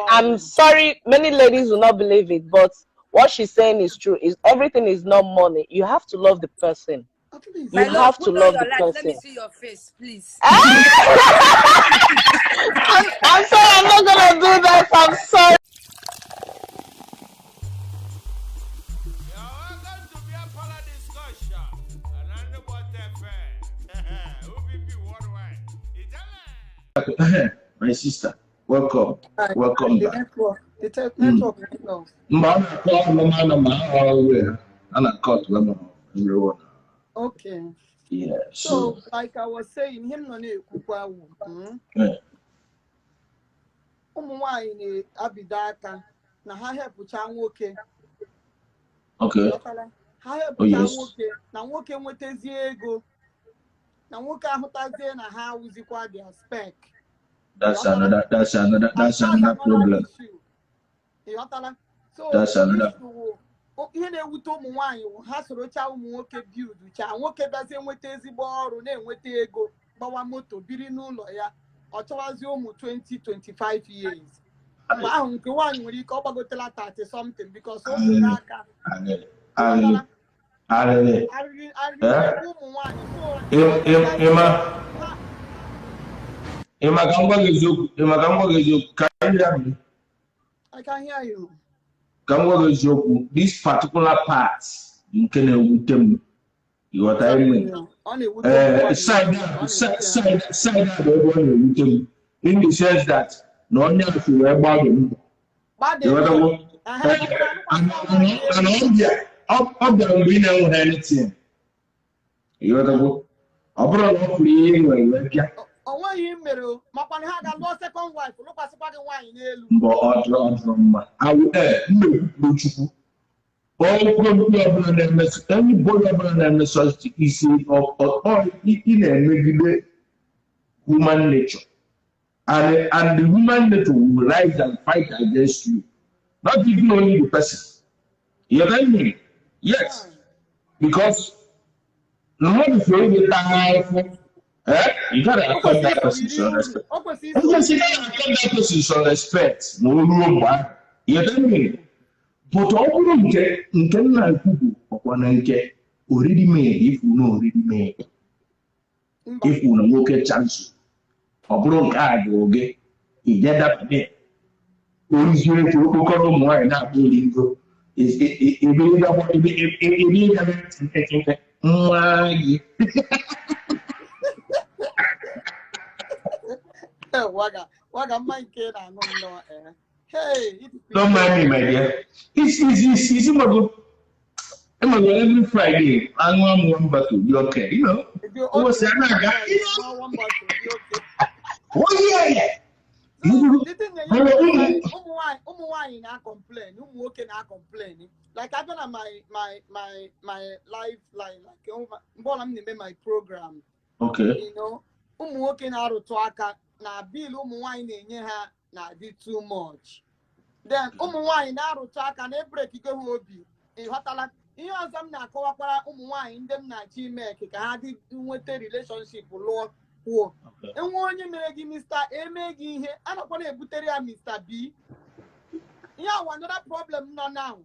I'm sorry, many ladies will not believe it, but what she's saying is true. Is everything is not money. You have to love the person. At least. You My love, have to put on love your the light. Let me person. see your face, please. I'm sorry, I'm not gonna do that. I'm sorry. You're welcome to be a part of discussion. And I'm what FM. OPP worldwide. It's My sister, welcome. Hi. Welcome The back. network, the network went off. Mgbe a na-akọ anụmanụ ma aha ọrụ a na-akọ ọtụmanụ everyone. Okay. Yeah, So, so, like I was saying, ihe m nọ na-ekwukwa wụ, ụmụ nwanyị na-abido aka na ha hepụcha nwoke. Ghọtara? Ha hepụcha nwoke na nwoke nwetazie ego na nwoke ahụtazie na ha awụzikwa their spec. That's Ghọtara? another that's another And that's that's another another problem. issue. Ị ghọtala? So That's the another issue wụ, ihe na-ewute ụmụ nwaanyị wụ ha sorocha ụmụ nwoke build cha nwoke bịazie nweta ezigbo ọrụ, na-enweta ego, gbawa moto, biri n'ụlọ ya, ọ chọwazie ụmụ 20 25 years. Mgbe ahụ nke nwaanyị nwere ike ọ gbagotela 30 something because o nwere aka. Arịrị, arịrị, arịrị. Arịrị, arịrị Eh? na-egbu ụmụ nwaanyị. So Ịma ha ịma ka m gwa gị eziokwu, ịma ka m gwa gị eziokwu, ka anyị ya bụ I can hear you. Ka m gwa gị eziokwu, this particular part nke na-ewute m, ịghọta ime. Ọ na-ewute ụmụ nwaanyị. Side ọ na-ewute side ha. Side a bụ ebe ọ na-ewute m in the sense that na onye a si wee gbaa gị mbọ. Gbadee. Ịghọtawo? Aha, And ọ bịara mgbe ị na-enweghị anything, ịghọtawo? Ọ bụrụ na ọ fụrụ ihe ị nwere wee bịa. O nweghị ihe mere o, makwa na ha ga-alụọ second wife, lụkwasịkwa gị nwaanyị n'elu. Mbọ ọ dụrụ mma awụ ee m na-ekwupụrụ Chukwu okwu ọbụla na-eme, anybody ọbụla na-eme such isi ị na-emegide human nature, and the human nature will rise and fight against you, not even only the person you get me. Yes, because mmadụ fere gị taa ahụhụ, eh, you gotta O accord kwesịrị that iso person iri some uru. respect. O kwesịrị O iso kwesịrị iri uru. accord that person some respect na o ruo mgbe ahụ, you get me? But ọ bụrụ nke m na-ekwu bụ ọkwa na nke oriri mee ifu na oriri mee Mba. Ifu na nwoke chansụ, ọ bụrụ nke a bụ oge ije dapụta orizie efu okpokọrọ ụmụ nwaanyị na-akpọ oringo ebe ebe ebe nwa gị. Waga waga mma nke na-aṅụ nnọọ, eh. Hey, ịdịkwa Don't ike. mind me, my dear. It's ịmago every Friday, aṅụ amụ one bottle, be okay. Dị Ụbọchị oke. a na-aga, you know. One bottle dị oke. Oh yeah. So the thing na-enye Mana m ụmụ ụmụ nwaanyị na-complain, ụmụ nwoke na-complain. Like abịa na my life line, like mgbe ọbụla m na-eme my program, ụmụ nwoke na-arụtụ aka na bill ụmụ nwaanyị na-enye ha na-adị too much. Then ụmụ nwaanyị na-arụtụ aka na ebrekigo ha obi. Ị ghọtala? Ihe ọzọ m na-akọwakwara ụmụ nwaanyị ndị m na-achọ ime ka ha dị nweta relationship lụọ kwuo, enwe onye mere gị Mr. eme gị ihe a nakwana ebutere ya Mr. B. Ihe awa another problem nọ now.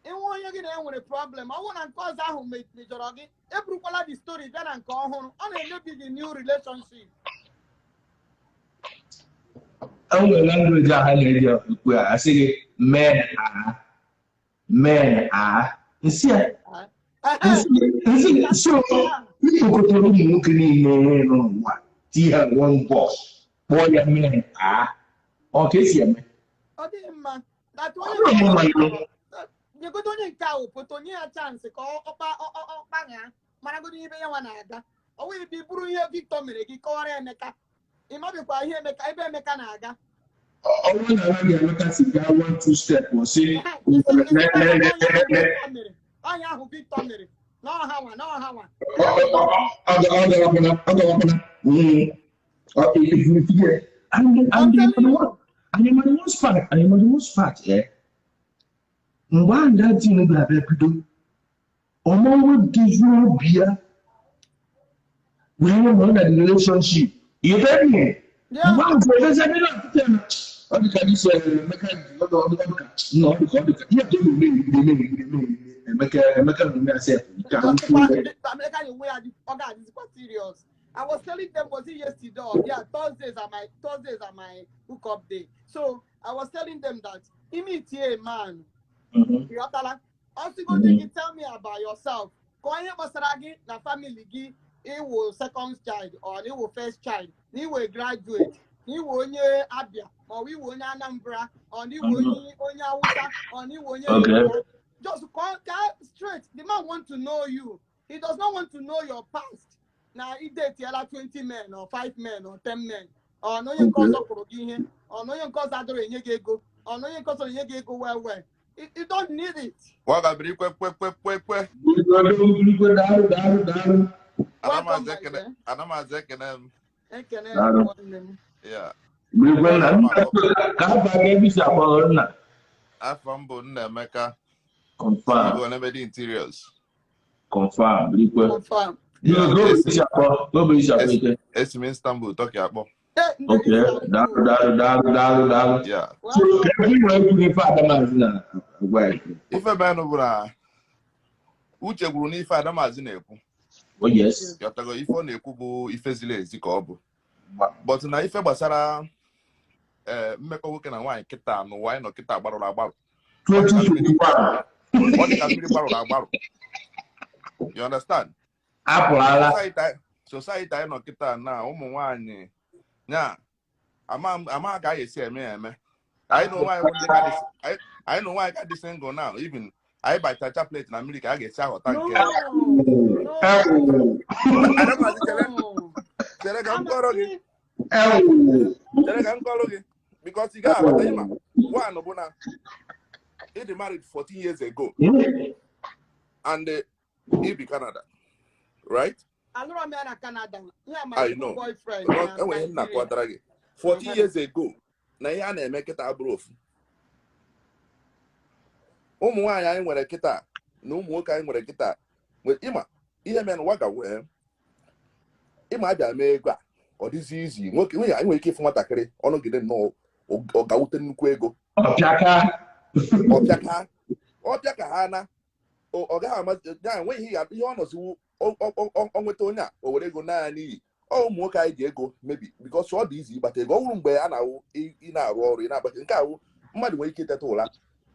Enwe onye gị na enwere problem, ọ bụrụ na nke ọzọ ahụ mejọrọ gị, eburukwala the story bịa na nke ọhụrụ, ọ na-emebi the new relationship. Enwere language a ha na-eji ekwu ya, asị gị men are, men are nsị a nsị so ikpokọtara ụmụ nwoke niile nọ n'ụwa, tinye ha one box, kpọọ ya men are. Ọ ka esi eme? Ọ dịghị mma that Ọ onye bụrụ nke mma ahụ ilu. Nyegodo onye nke ahụ foto, nye ya chance ka ọ kpaṅaa, maragodo ibe ya nwa na-aga. Ọ nweghị ebe bụrụ ihe Victor mere gị kọwara Emeka, ị mabikwa ihe Emeka, ebe Emeka na-aga. Ọ bụrụ na anaghị Emeka si gaa one two step, ọ sị Ọnya ahụ Victor mere n'ọha nwa n'ọha nwa. Ọ gawakwana. And the worst part, and the worst part, eh? Mgbe ahụ that thing ga-abịa bido, ọma wepụtazi obi ya wee nọ na the relationship. You get me? Mgbe ahụ ka ebe ebe na-apụta ya na Ọ dị ka isi Emeka ji ọ dị ọ dị ka nna ọ dị ka ọ dị ka ihe dị na-eme eme eme eme Emeka Emeka na-eme asị ka Emeka na onwe ya ọ ga-adịzikwa serious. I was telling them, was it yesterday or yeah, Thursdays are my hookup day. So I was telling them that meet a man. Ịghọtala? Ọ sịgodi gị, "Tell me about yourself." Ka onye gbasara gị na family gị, ịwụ second child or na ịwụ first child, na ịwụ graduate, na ịwụ onye Abia ma ọ bụ ịwụ onye Anambra or na ịwụ onye Awụsa or na ịwụ onye Yoruba. Just call straight. The man want to know you. He does not want to know your past. Na ị date-iela 20 men or 5 men or 10 men. Or na onye nke ọzọ kwụrụ gị ihe. Or na onye nke ọzọ adịrọ enye gị ego. Or na onye nke ọzọ na-enye gị ego well well. You don't need it. Wagabiri kwe kwe kwe kwe kwe. Igwe, daalụ, daalụ, daalụ. Welcome, my dear. Ana m ekene m. Ekene. Daalụ. Nwanne m. Yeah. Igwe nna nna, ka afa gị, ebe isi akpọrọ nna? Afọ m bụ Nnaemeka. Confirm. Igbo Remedy Interiors. Confirm, Igwe. Confirm. Yeah. Gobe isi akpọ, gobe isi akpọ ike. Esi m Istanbul, Turkey akpọ. Hey, ndị Okay. Istanbul. Daalụ, daalụ, daalụ, daalụ, daalụ. Yeah. So ka ebe ị nwere ekwu n'ife Adamazi na agwa ya. Ife menụ bụ na uche gwuru n'ife Adamazi na-ekwu. Oh yes. Yọtago, ife ọ na-ekwu bụ ife ziri ezi ka ọ bụ. But na ife gbasara ee mmekọ nwoke na nwaanyị kịta n'ụwa anyị nọ kịta gbarụrụ agbarụ. 2021. Ọ dị ka mmiri gbarụrụ agbarụ. You understand? Apụlala. Society anyị nọ kịta na ụmụ nwaanyị nya ama ama ka anyị esi eme ya eme. Anyị na onwe anyị bụ ndị ka dị anyị na onwe anyị ka dị single now, even anyị bacha chaplet na mmiri ka a ga-esi aghọta No. nke No. Ewu. Adamazi, chere. No. Chere ka m kọrọ gị. Ewu. Chere ka m kọrọ gị, because ị gaghị aghọta. Ịma one bụ na ị dị married 14 years ago and ị bi Canada, right? Alụrọ m ya na Canada. Ya my I know. boyfriend No, na enwere ihe m Nigeria. na-akọwatara gị. 14 years ago na ihe a na-eme kịta abụrụ ofu. Ụmụ nwaanyị anyị nwere kịta na ụmụ nwoke anyị nwere kịta ịma ihe mere n'ụwa ga wee ịma abịa mee ego a, ọ dịzi izi nwoke nwunye anyị nwere ike ịfụ nwatakịrị ọnụgide nnọọ ọ gawute nnukwu ego. Ọpịaka. Ọpịaka, ọpịa ka ha na ọ gaghị amasị ya, enweghị ihe ọ nọziwu ọ nweta onye a o were ego naa n'iyi. Ọ ụmụ nwoke anyị ji ego mebi because ọ dị izi ịgbata ego. Ọ wụrụ mgbe a na-awụ ị na-arụ ọrụ ị na-agbata nke awụ mmadụ nwere ike iteta ụra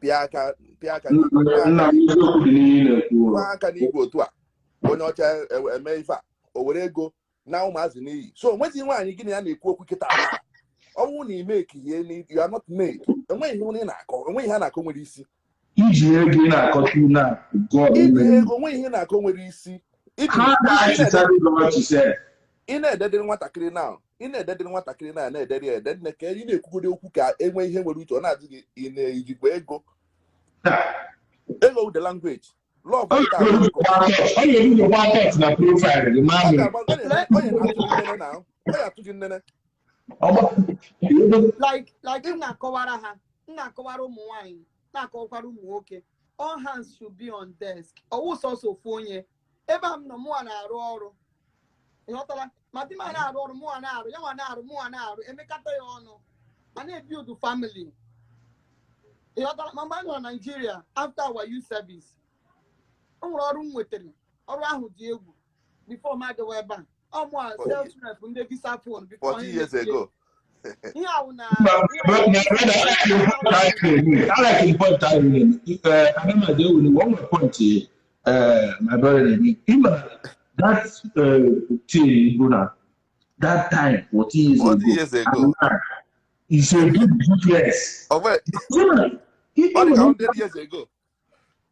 pịa aka pịa aka pịa Nna aka m, eziokwu dị n'ihe ị na-ekwu. nwa aka n'igwe otu a onye ọcha eme ife a o were ego na ụmụazị n'iyi. So o nweghị nwaanyị gị na ya na-ekwu okwu kịta. Ọ bụrụ na ị make ihe, you are not made. Enweghị ihe ị na-akọ, enweghị ihe a na-akọ nwere isi. Iji ego ị na-akọta na God. Iji ego, enweghị ihe ị na-akọ nwere isi. Ha na-achịcha gị ọchị sef. Ị na-ededịrị nwatakịrị na ị na-ededịrị nwatakịrị na na-edere ya ede nne ka ị na-ekwugodi okwu ka enwee ihe nwere uche, ọ na-ajụ gị, ị na-ejikwa ego? Ego the language love. Ọ ga-ebugokwa text na profile gị ma ọ amị. ga-agba ọ ga-atụ gị nnene na ọ ga-atụ gị nnene. Like m na-akọwara ha, m na-akọwara ụmụ nwanyị, na-akọwakwara ụmụ nwoke, all hands should be on desk. Ọwụ sọsọ ofu onye. Ebe a m nọ, mụnwa na-arụ ọrụ, ịghọtala? Ma di m a na-arụ ọrụ, mụnwa na-arụ, ya nwa na-arụ, mụnwa na-arụ, emekata ya ọnụ ma na-ebuild family, ịghọtala? Ma mgbe anyị nọ na Nigeria after our youth service, o nwere ọrụ m nwetara. Ọrụ ahụ dị egwu. Before m adịwa ebe a, ọ mụa sales rep ndị visa phone before 40 years ago. Ihe ahụ na But my brother, I like the point I made. Adamazi, one more point, my brother, him, that thing, Buna, that time, 40 years 40 ago, years ago. and now, it's a big difference. Ọ bụ- Ọ ọ dị ka 100 years ago.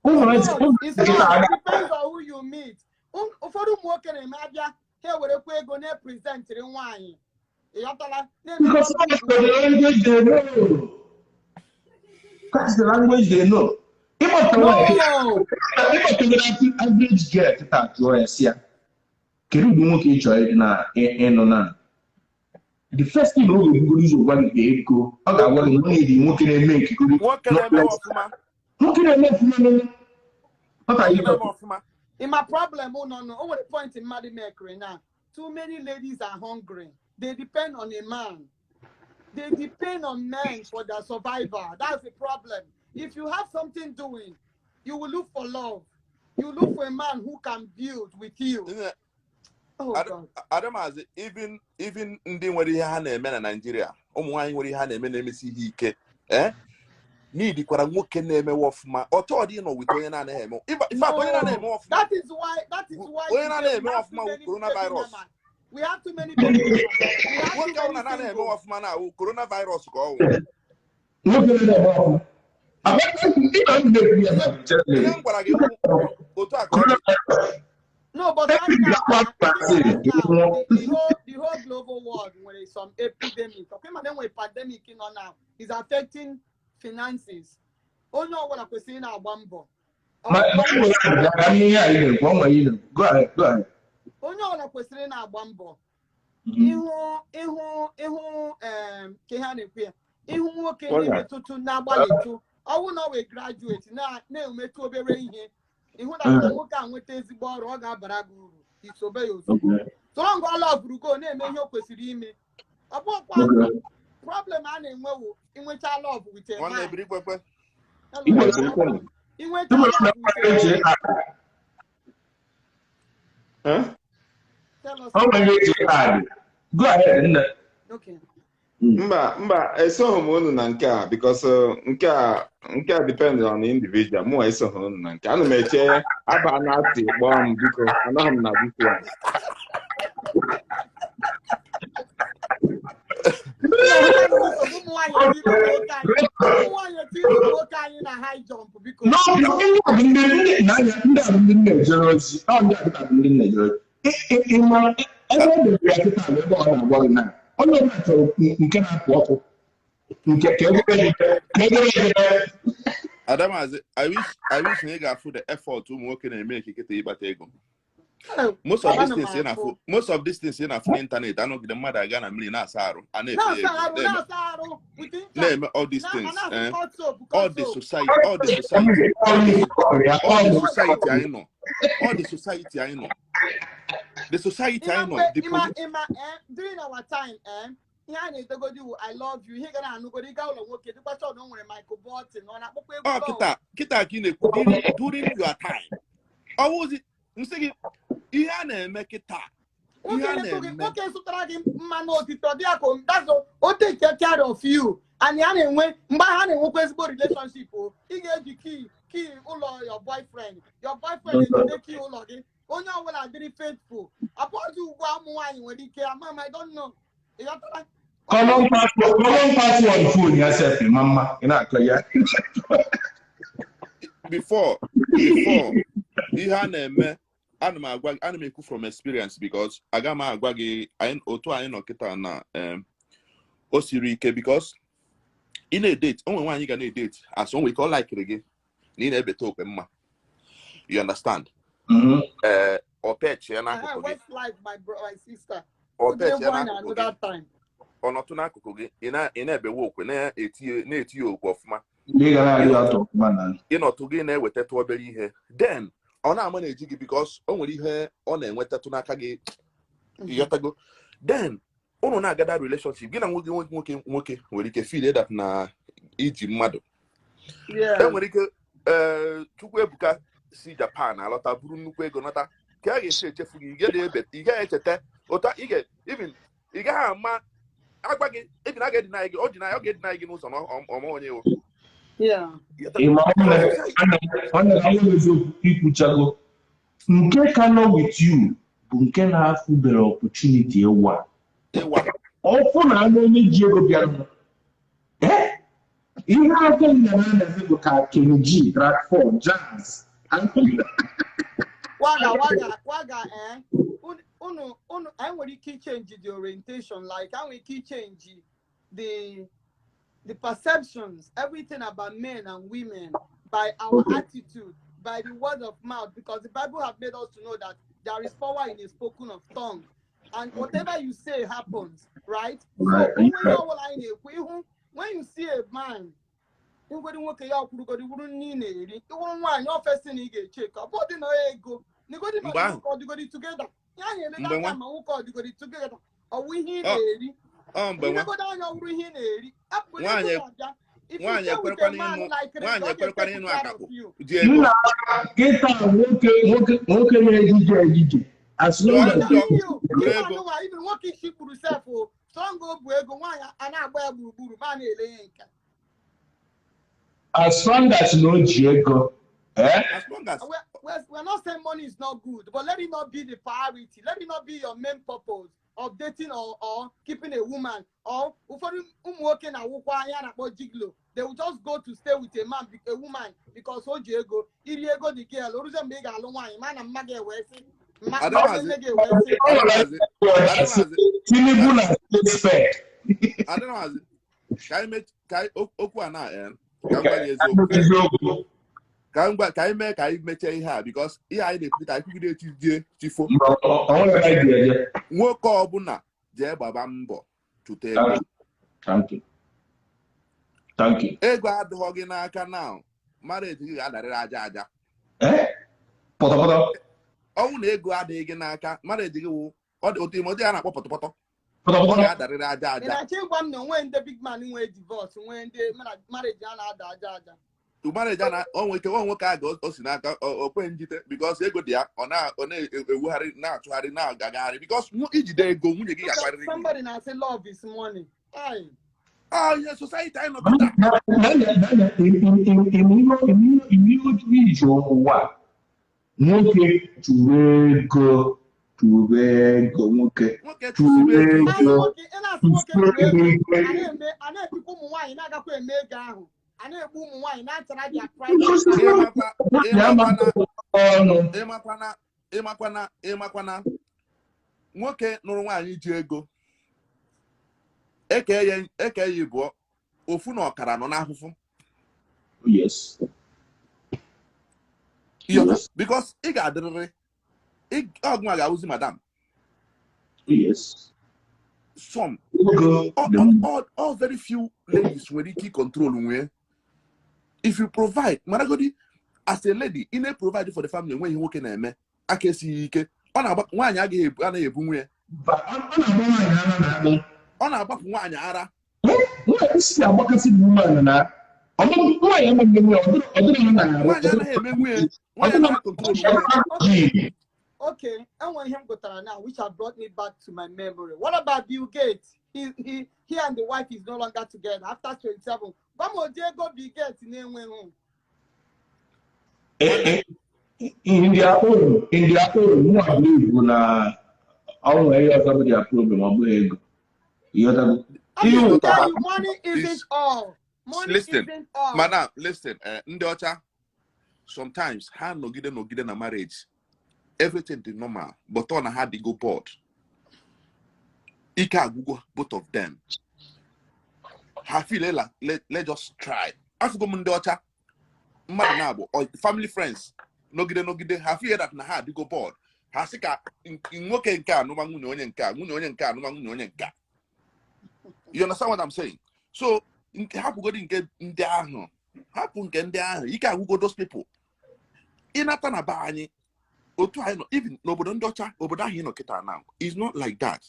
It's not, it depends on who you meet. Ụfọdụ ụmụ nwoke na-eme abịa, ha ewerekwa ego na-epresentịrị nwaanyị, ịghọtala? Na-eme Because that's the language they know. That's the language they know. Ịkpọta nwaanyị, No. ịkpọta average girl kịta, jụọ ya sị ya, "Kedu ụdị nwoke ị chọrọ ịdị na ịnụ?" Na the first thing ọ ga-ebugoro ụzọ gwa gị bụ ego. Ọ ga-agwa gị na ọ na-edi nwoke na-eme nkikori. Nwoke na-eme ọfụma. Nwoke na-eme ọfụma nene. What are you Nwoke na-eme talking? ọfụma. In my problem, oh, no, no. O nwere point mmadụ mekiri na too many ladies are hungry. They depend on a man. They depend on men for their survival. That's the problem. If you have something doing, you will look for love. You look for a man who can build with you. Oh, God. Adamazi, even ndị nwere ihe ha na-eme na Naịjirịa, ụmụ nwaanyị nwere ihe ha na-eme na-emesi ihe ike, eh? N'idikwara nwoke na-emewe ọfụma, ọtọ dị nọ with onye na-anaghị eme. In fact, onye na-anaghị eme ọfụma. That is why onye na-anaghị eme ọfụma wụ coronavirus. We have too many baby mamas. We have Nwoke too ahụ many na-anaghị eme singles. ọfụma na awụ coronavirus ka ọ wụ. Nwoke na-eme ọfụma. Ihe m gwara gị wụ otu a ka ọ dị. No, but right now, the whole global world, when it's some epidemic, okay, man, then when pandemic you know now is affecting finances. Oh no, what I'm saying now, bambo. Oh no, what I'm saying now, bambo. Ihu, kehane ihu nwoke na-emetụtụ na-agbalịtụ. Ọwụ na we graduate na na-emetụ obere ihe. Ihu na nwoke a nweta ezigbo ọrụ ọ ga-abara gị uru isobe ya ozugbo. Soro ngwa ọla ọbụrụgo na-eme ihe o kwesịrị ime. Ọ bụkwa problem a na-enwewo inwecha love with a man. Inwecha love with a man. Tell us. Go ahead. Okay. Mba, esoghị m unu na nke a because nke a depend on the individual. Mụ esoghị unu na nke a. Ana m eche aba na atị kpọọ m biko, anaghị m na biko. No, ndị na-ejere ozi. Ebe ọ na-agwa gị na onye ọbụla chọrọ nke na-apụ ọkụ nke ka ego. Adamazi, I wish na ị ga-afụ the effort ụmụ nwoke na-eme ekikete ịkpata ego. Most of these things ị na-afụ n'ịntanetị anọgide mmadụ aga na mmiri na-asa arụ, a na-efe ego, na-eme all these things. All the society anyị nọ. All the society I know. The society I know. The during our time, I love you. Oh, kita during your time. Oh, was it? I'm saying, kita. Okay, so take care of you. And relationship. Key your boyfriend. Your boyfriend is the key ụlọ gị. Onye ọbụla dịrị faithful. Apọzi ugbu a ụmụ nwaanyị nwere ike ama I don't know. Common password phone ya sef mama ị na-akọ ya. Before ihe a na-eme ana m agwa ana m ekwu from experience because aga m agwa gị otu anyị nọ kịta na o siri ike because ị na-edate onwe nwaanyị ga na-edate as onwe ike ọ likere gị na ị na-ebeta okwe mma. You understand? Ọ pechie n'akụkụ gị. Ọ pechie n'akụkụ gị. Ọ nọtụ n'akụkụ gị ị na-ebewe okwe na-etinye okwe ọfụma. Ịnọtụ gị na-ewetatụ obere ihe. Then ọ na-ama na-eji gị because o nwere ihe ọ na-enwetatụ n'aka gị. Ịghọtago? Then unu na-agada relationship gị na nwoke nwoke nwere ike feel that na iji mmadụ. E nwere ike Chukwuebuka si Japan alọta buru nnukwu ego nọta ka a ga-esi echefu gị ị gaghị echeta ụta ị gaghị ama agwa gị even a ga-edina gị ọ ga-edina gị n'ụzọ na ọma onye o. Ikwuchago nke ka nọ with you bụ nke na-afụbere opportunity ịwa ọfụ na anụ onye ji ego bịara ihe aka nna na anaghị bụ ka Kenny G, Bradford, Jazz. Waga, eh? Unu, I nwere ike change the orientation, like I nwere ike change the perceptions, everything about men and women by our attitude, by the word of mouth, because the Bible has made us to know that there is power in the spoken of tongue, and whatever you say happens, right? Right. So when you see a man, nwoke ya kwurugodi wuru nni na-eri iwuru nwaanyị ofesi na ị ga-eche ka ọ bụ dị na ego negodi ma nwoke ọdịgodi together ya na-ele aka ma nwoke ọdịgodi together ọwụ ihe ị na-eri. Ọ mgbe nwa Ilegodo anya, ọ bụrụ ihe ị na-eri. Apụgodo nwaanyị ego na-abịa. If you nwaanyị stay with a ekwerekwana man ịnụ like nwaanyị ọ ga-etake ekwerekwana ịnụ care of akakpụ you. ji ego. Nna, kịta nwoke na-ejije ejije, as long Jụọ I'm as jụọ telling you, buru ife ego. anụnwa, even nwoke isi kpuru sef o, strong o bu ego, nwaanyị a na-agba ya gburugburu ma na-ele ya nka. As long as na o ji ego, eh? As long as We're not saying money is not good, but let it not be the priority. Let it not be your main purpose of dating or keeping a woman. Or ụfọdụ ụmụ nwoke na-awụkwa anya na-akpọ gigolo. They will just go to stay with a man, a woman, because o ji ego. Iri ego the girl, o ruzie mgbe ị ga-alụ nwaanyị, ma na mma ga-ewe sị, mma Adamazi nne ga-ewe sị. O nwere Adamazi Adamazi Tinubu na spec. Adamazi, ka anyị mee ka anyị okwu a na ka m gwa gị eziokwu. Eziokwu. Ka m gwa ka anyị mee ka anyị mechie ihe a, because ihe anyị na-ekwupụta, anyị kwugide echi jie chifo. Mba, ọ nwere ebe anyị ji eje. Nwoke ọbụla jee gbaba mbọ chụta ego. Thank you. Thank you. Thank you. Ego adịghọ gị n'aka now, marriage gị ga-adarịrị aja aja. Eh? Pọtọpọtọ. Ọnwụ na ego adịghị gị n'aka, marriage gị wụ ọ dị otu ime ụdị a na-akpọ pọtọpọtọ, ọ Pọtọpọtọ. ga-adarịrị aja Ị aja. na-achọ ịgwa m na onwe ndị big man nwee divorce, nwee ndị marriage a na-ada aja aja? Marriage a na o nwere ike o nwoke a ga o si n'aka o kwe njite, because ego dị ya, ọ na-ewugharị, na-achụgharị, na-agagharị, because ijide ego, nwunye gị ga-akparịrị gị. Somebody na-asị love is money. Ai. Ah, ihe society anyị nọ kịta. Ime ije ụwa, nwoke chụrụ ego, chụrụ ego, nwoke nwoke chụrụ chụsiri ego Ị ego. nwoke, ị na-asị nwoke chụrụ chụrụ ego, ego. A na-eme, a na-ebikwa ụmụ nwaanyị na-agakwa eme ego ahụ, a na-egbu ụmụ nwaanyị na-achara their private life. Ịmakwa Ya ma ịmakwana ọnụ. Ịmakwana nwoke nụrụ nwaanyị ji ego, eke ya eke ya ịbụọ, ofu na ọkara nọ n'ahụhụ. Yes. Because ị ga-adịrịrị ọgụnwa ga-awụzi madam. Some Ego all, dị all, mma. all very few ladies nwere ike control nwee. If you provide, maragodi as a lady, ị na-provide for the family, enweghị nwoke na-eme aka esighị ike, ọ na-agba nwaanyị agaghị ebu, anaghị ebu nwunye. Ba, ọ na-agba nwaanyị ara na-akpụ. Ọ na-agbapụ nwaanyị ara. Nwaanyị si agbakasị bụ umeala na nwaanyị amaghị nwunye, ọ dịrị ya na-arụ. Nwaanyị anaghị eme nwunye, nwaanyị anaghị control nwunye. Okay, enwe ihe m gụtara now which have brought me back to my memory. What about Bill Gates? He and the wife is no longer together after 27. Gwa m ụdị ego Bill Gates na-enweghị. In their own, mụ believe na ọ nwere ihe ọzọ bụ their problem, ọ bụghị ego. Ịghọtago? I Ihe mean, ụtọ tell you, money isn't all. Money Listen, isn't all. Madam, listen, ndị ọcha sometimes ha nọgide na marriage, everything dị normal, but ọ na ha dịgo bored, ike agwụgo both of them, ha feel like let just try. Afụgo m ndị ọcha mmadụ na-abụ or family friends nọgide, ha feel that na ha adịgo bored, ha sị ka nwoke nke a nụma nwunye onye nke a, nwunye onye nke a nụma nwunye onye nke a. You understand what I'm saying? So nke hapụgodi nke ndị ahụ, hapụ nke ndị ahụ, ike agwụgo those people. Ịnata na be anyị otu anyị nọ, even n'obodo ndị ọcha, obodo ahụ ị nọ kịta now is not like that.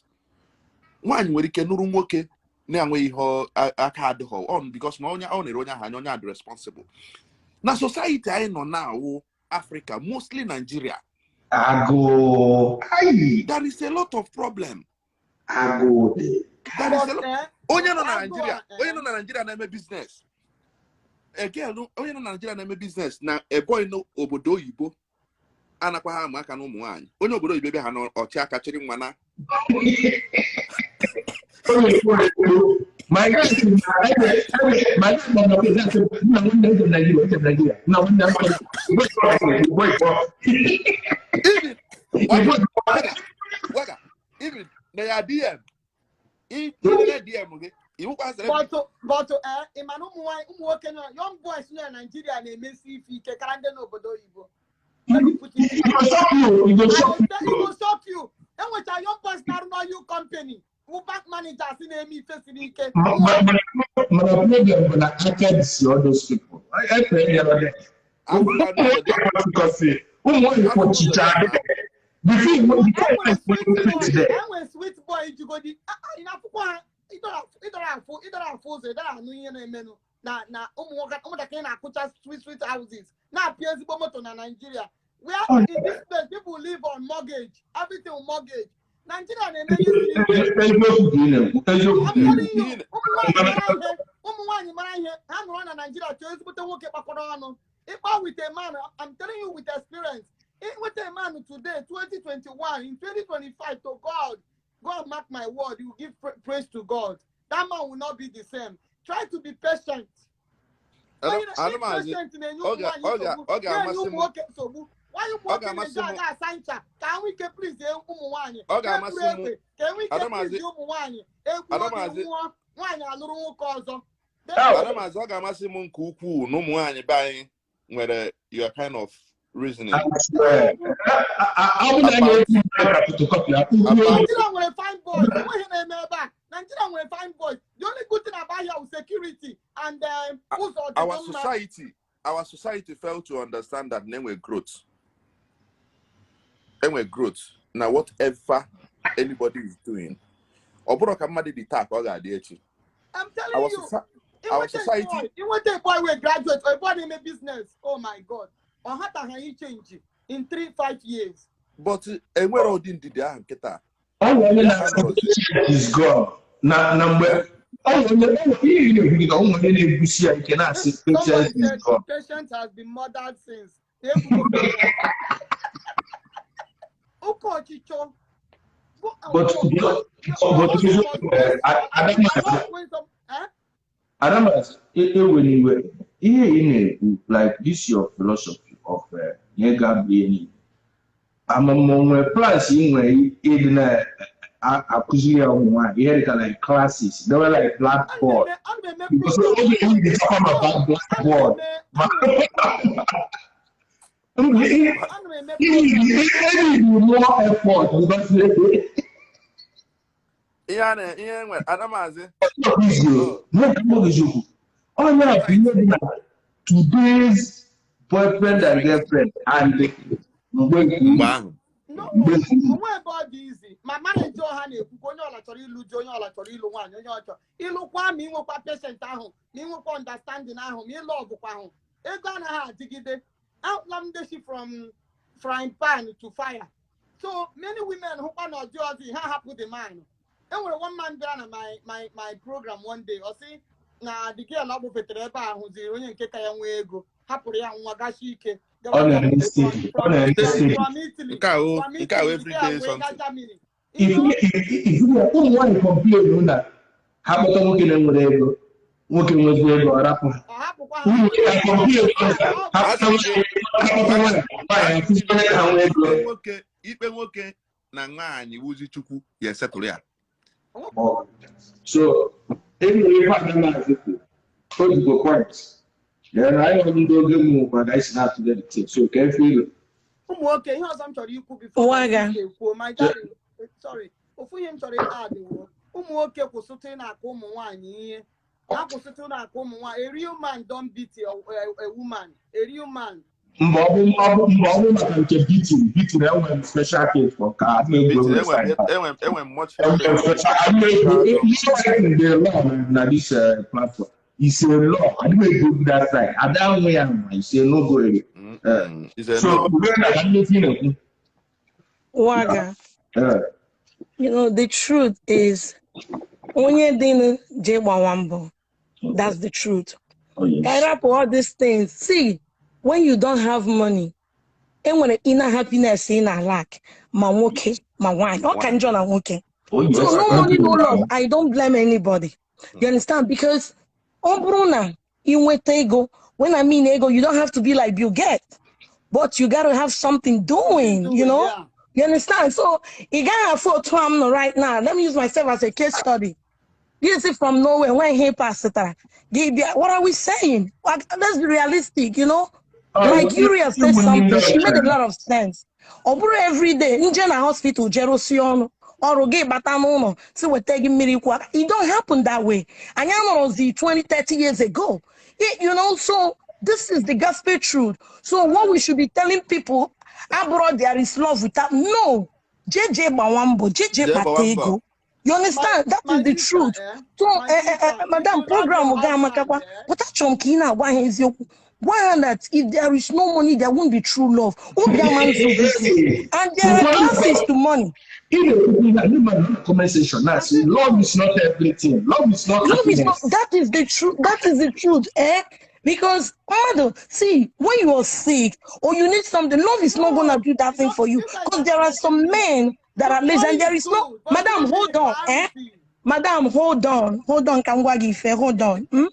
Nwaanyị nwere ike nụrụ nwoke na-enweghị ihe aka adịghọ on, because na onye ọ na-ere onye ahụ anya, onye adị responsible. Na society anyị nọ na-awụ Africa, mostly Nigeria, Agụụ. Ai, there is a lot of problem. Agụụ dị. There is a But, lot. eh, Onye nọ na agụụ Nigeria, a, eh, onye nọ na Nigeria na-eme business, again, onye nọ na Nigeria na-eme business na eboy n'obodo oyibo anakwa ha ama aka na ụmụ nwaanyị onye obodo oyibo bịa ha n'ọchị aka chịrị nwa na Onye ekwu. My guy sị na my guy nọ na president sị, nna nwanne eje m Nigeria, eje m Nigeria. Nna nwanne m Igbo Igbo Igbo. Even Igbo waga waga, even na ya DM, ị DM gị iwukwa celebrity. But ị ma na ụmụ nwaanyị, ụmụ nwoke nọ, young boys nọ na Nigeria na-emesi ife ike karịa ndị n'obodo oyibo. Let me put it It go shock you. It go I shock will tell you. it go shock you. Enwecha young boys na-arụ n'oil company, wụ bank managers na-eme ife siri ike. Mana problem bụ na aka si all those people. Ekwe ya na Afụkwa n'ụzọ dị ụmụ nwaanyị kpọchicha before you Enwere sweet boy, there. enwere sweet boy jigodi ị na-afụkwa ha. Ịdọrọ afụ ụzọ, ịdọrọ anụ ihe na-emenụ na ụmụ nwoke ụmụntakịrị na-akụcha sweet sweet houses na-apịa ezigbo moto na Nigeria. Where in this place people live on mortgage, everything on mortgage. Nigeria na-eme ihe siri ike. Eziokwu ka ị na-ekwu, eziokwu ka ị I'm na-ekwu. telling you, ụmụ nwaanyị mara ihe ha nọrọ na Nigeria chọọ ezigbote nwoke kpakọrọ ọnụ. Ịkpa with a man, I'm telling you with experience. With a man today, 2021, in 2025, to God, God mark my word, you give praise to God. That man will not be the same. Try to be patient. Onye Adamazi, patient na-enye ọ ụmụ ga- nwaanyị ọ ga- nsogbu, ọ na-enye ga-amasị ụmụ m nwoke nsogbu. Nwaanyị ụmụ ọ nwoke ga-amasị na-eji m aga asa ncha ka ha nwee ike please ụmụ nwaanyị. Ọ ga-amasị Na-eburu m egbe ka enwee ike Adamazi please ụmụ nwaanyị. Egbuo gị Adamazi nwụọ, nwaanyị alụrụ nwoke ọzọ. Oh, Adamazi, ọ ga-amasị m nke ukwuu na ụmụ nwaanyị be anyị nwere your kind of reasoning I swear. Ọ bụ na anyị about na-ekwu maka photocopy, akwụkwọ about Nigeria nwere fine boys. Enweghị na-eme ebe a. Nigeria nwere fine boys. The only good thing about here is security and ụzọ our dịkwa mma. society. Our society failed to understand that enwe growth, enwe growth na whatever anybody is doing, ọ bụrụ ka mmadụ dị taa ka ọ ga-adị echi. I'm telling Our you, our inweta a society boy, inweta a boy wey graduate or a boy na-eme business. Oh my God. Ọ hataghị change in 3-5 years. But enwere ụdị ndidi ahụ nkịta. Ọ bụ onye Ndidi ahụ na-asị anọrọzi. patient is gone. Na mgbe Eh? ọ bụ onye ọ bụ ihe ị na-ekwugide, ọ bụ onye na-ebusi ya ike na-asị Somebody patience is said gone. patient has been murdered since. Na-ekwugo oke ọchịchọ. Go and But work. Your but husband must bless you. I Adamazi, love when some eh? Adamazi, ewela iwe. Ihe ị na-ekwu, like this your philosophy of na ego abụghị enyi. Amụma nwere plans ị nwere ịdị na-akụziri ya ụmụ nwaanyị ihe dịka like classes, they were like blackboard. Ana m eme Because program. oge ị dị talking No, about ana m blackboard. eme ana m eme Mgbe ana m eme ihe program. need more effort because Ihe a na ihe nwere Adamazi, oh, eziokwu. Onye a bụ ihe dị na today's boyfriend and girlfriend and mgbe nke mgbe ahụ No, mgbe nke onwe ebe ọ dị izi ma marriage ọha na-ekwukwa onye ọla chọrọ ịlụ di, onye ọla chọrọ ịlụ nwaanyị, onye ọchọ ịlụkwa ma ịnwekwa patient ahụ, ma ịnwekwa understanding ahụ, ma ịlụ ọgụkwa ahụ, ego anaghị adịgide. Ahụla m ndị si from frying pan to fire. So many women hụkwa na ọdị ọdị ha hapụ the man. Enwere one man bịara na my program one day, ọ sị na the girl ọ gbufetere ebe a hụziri onye nke ka ya nwee ego, hapụrụ ya nwa gashi ike ọ gawa na-eme from steady, ọ from na-eme from steady. from Italy, nke ahụ from nke ahụ Italy the girl everyday wee gaa something. Germany, you know. Ifu ụmụ nwaanyị complain na ha kpọta nwoke na-enwere ego, nwoke nwezi ego ọ rapụ ha. Ọ hapụkwa ha. Ụmụ nwoke na complain na ha Asị kpọta gị nwoke, ha kpọta nwaanyị, nwaanyị asị gị akụziere ha nwa ego. Ikpe nwoke na nwaanyị wuzi Chukwu ya esetụrụ ya. So, enwere ihe Adamazi kwuru, o jikwa point. Then anyị nwere ndị oge mụ maka anyị si na-atụle the tape. So, ka efe ilu. Ụmụ nwoke, ihe ọzọ m chọrọ ikwu before my Waga. sister ekwuo, my darling, sorry, ofu ihe m chọrọ ịadd wụ ụmụ nwoke kwụsịtụ ị na-akụ ụmụ nwaanyị ihe ha, kwụsịtụ na-akụ ụmụ nwaanyị. A real man don't beat a woman, a real man. Mgbe ọ bụ maka nke beating, enwere m special case for ka adị m egwu Beating, egwu enwe side. enwe much Enwere m hatred. special adị m egwu ihe writing the law na this platform. It's a law. Adị m egwu egwu that side. Ada nwe ya nwa, it's a no go area. It's a So, no. mgbe na ka ndị na-ekwu. Waga. Eh, You know, the truth is, onye dịnụ je gbawa mbọ. That's the truth. Oh, yes. Ka anyị rapụ all these things. See, when you don't have money, enwere inner happiness ị na-lack, ma nwoke ma nwaanyị. Ọ ka njọ na nwoke. Oh, yes. So no I money, can't no love. I don't blame anybody. You understand? Because ọ bụrụ na ị nweta ego, when I mean ego, you don't have to be like Bill Gates, but you gotta have something doing, you doing, know? Yeah. You understand? So ị gaghị afụ otu a m nọ right now. Let me use myself as a case study. You see from nowhere when he passed gị bịa, what are we saying? Like, let's be realistic, you know? Like Uriel said something, she made a lot of sense. Ọ bụrụ everyday, nje na hospital jerosi ọnụ, ọrụ gị bata n'ụlọ, si weta gị mmiri kwụ aka. It don't happen that way. Anyị anọrọzi 20, 30 years ago. So this is the gospel truth. So what we should be telling people, abroad there is love without, no. Jeje gbawa mbọ, jeje Jee kpata gbawa mbọ. ego. You understand? That My is the sister, truth. eh? So, My sister, if madam, you love program your ga husband, amakakwa. eh? But achọrọ m ka ị na-agwa ha eziokwu. Gwa ha that if there is no money, there won't be true love. Obi ama nzu Hey, And there are ụfọdụ classes to money. ị na-ekwu ihe a, ndị mmadụ na comment section na-asị love is not everything, love is not Love is not, happiness. that is the truth. That is the truth, eh? Because mother, see, when you are sick or you need something, love is not gonna No, do that you thing know, for you. you guys Because are there are some forgetting this. men that The are lazy, money and there is is no good, but madam, living hold is on, eh? priority. Madam, hold on, hold on, Kangwagi, hold on. Hmm?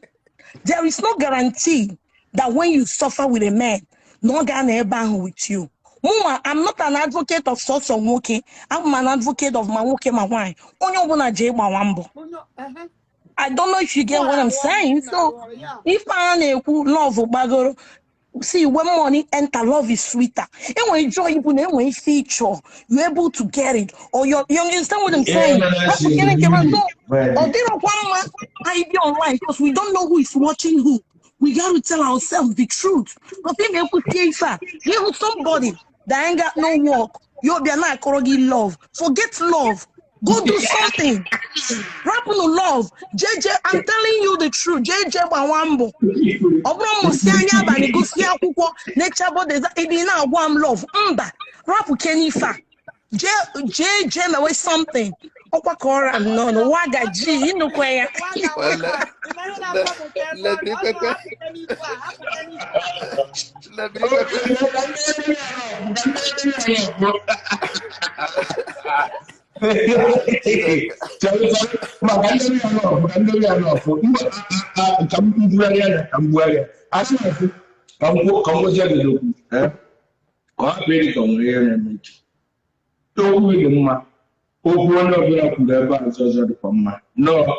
There is no guarantee that when you suffer with a man, no ga ebe ahụ with you. Mụnwa, I'm not an advocate of sọsọ nwoke. I'm an advocate of ma nwoke ma nwaanyị. Onye ọbụla jee gbawa mbọ. I don't know if you get Mụ what I'm na-arụ ọrụ, saying. m So, na-arụ ọrụ, yeah. if a na-ekwu love gbagoro, see, when money enter, love is sweeter. Enwere joy bụ na enwere ife ịchọ, you're able to get it. Or you understand what I'm Ihe saying? mere Hapụ si kene nke ma mmiri so, wee ọ dị. dịrọkwa mma anyị bi online because we don't know who is watching who. We got to tell ourselves the truth. Because ị ga-ekwusie ife a, gị hụ somebody that ain't got no work, ya ọbịa na-akọrọ gị love. Forget love. Go do something. Rapụnụ love. JJ, I'm telling you the truth. JJ gbawa mbọ. Ọ bụrụ m si anya abalị gụsị akwụkwọ na-echabo ịdị na-agwa m love. Mba, rapụ kenife a. Jee jee mewe something. Ọkwa ka ọra m nọ n'ụwa gaji ịnụkwa ya. Waga, Well, waga. Ị ma ihe na-atọ m ụtọ ebe ọ lebiri nọ? Ọ sị kwekwe, hapụ kenife a, hapụ kenife a. lebiri kwekwe. Chere, chere, maka ndị ya nọ, maka ndị ya nọ, mba, ka m bugharịa ya, ka m bugharịa. Asị na asị, ka m kwuo, ka m gwazie gị okwu, eh? Ka ọ hapụ ịdị ka o nwere ihe na-eme echi. Okwu dị mma, okwu onye ọbụla kwuru ebe a ọzọ ọzọ dịkwa mma. Nọọ,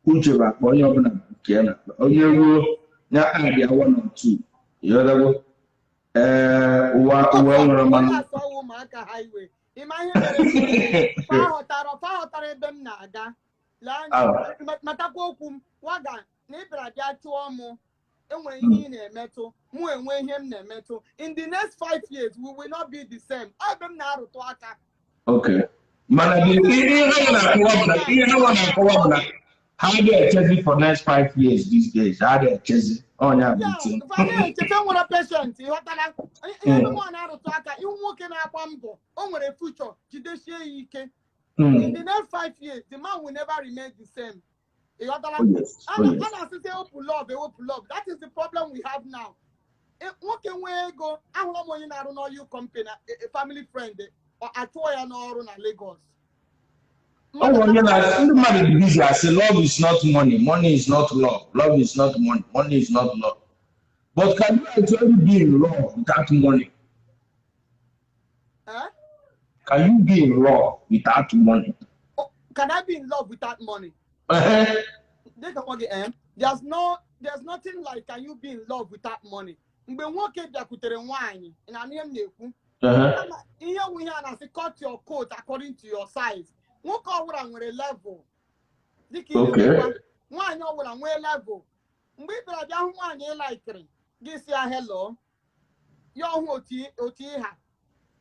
uche bụ akpa onye ọbụla bụ nke ya na-akpa. Onye ruo ya adịa one or two. Ịghọtago? Ee, ụwa ụwa nwere Onye mmanụ. asọwa ụmụaka highway. Ị ma ihe mere m fa ghọtara fa ghọtara ebe m na-aga. Lee anya, Ah, matakwa okwu m, waga na ị bịara bịa chụọ mụ, enwere ihe ị na-emetụ, mụ enwe ihe m na-emetụ. In the next 5 years, we will not be the same. Ọ ebe m na-arụtụ aka. Okay. Mana ihe ha na-akọwa bụ na ihe ha na-akọwa bụ na ha ga-echezi for next 5 years these days. Ha ga-echezi. Ọnya bụ Ya, iti. fa na-echeta nwere patient, ịghọtara? Ihe ndị mụ na-arụtụ aka, ihu nwoke na-agba mbọ, o nwere future, jidesie ya ike. In the next 5 years, the man will never remain the same. Ịghọtara? Oh yes. A Oh na yes. a na-asịsị ewepụ love, ewepụ love. That is the problem we have now. Nwoke nwee ego, ahụla m onye na-arụ n'oil company, a family friend, ọ achụọ ya n'ọrụ na Lagos. Ọ bụ onye na ndị mmadụ dị busy asị love is not money, money is not love, love is not money, money is not love. But can you actually be in love without money? Eh? Can you be in love without money? Oh, can I be in love without money? Dịka nwa gị, eh? There's nothing like can you be in love without money. Mgbe nwoke bịakwutere nwaanyị, ị na-anụ ihe m na-ekwu? Kama ihe wụ ihe a na-asị cut your coat according to your size. Nwoke ọbụla nwere level. Dịka ị na-ekwukwa, nwaanyị ọbụla nwee level. Mgbe ị bịara bịa hụ nwaanyị ị laikiri, gị si ya hello, ya ọhụ otu ịha.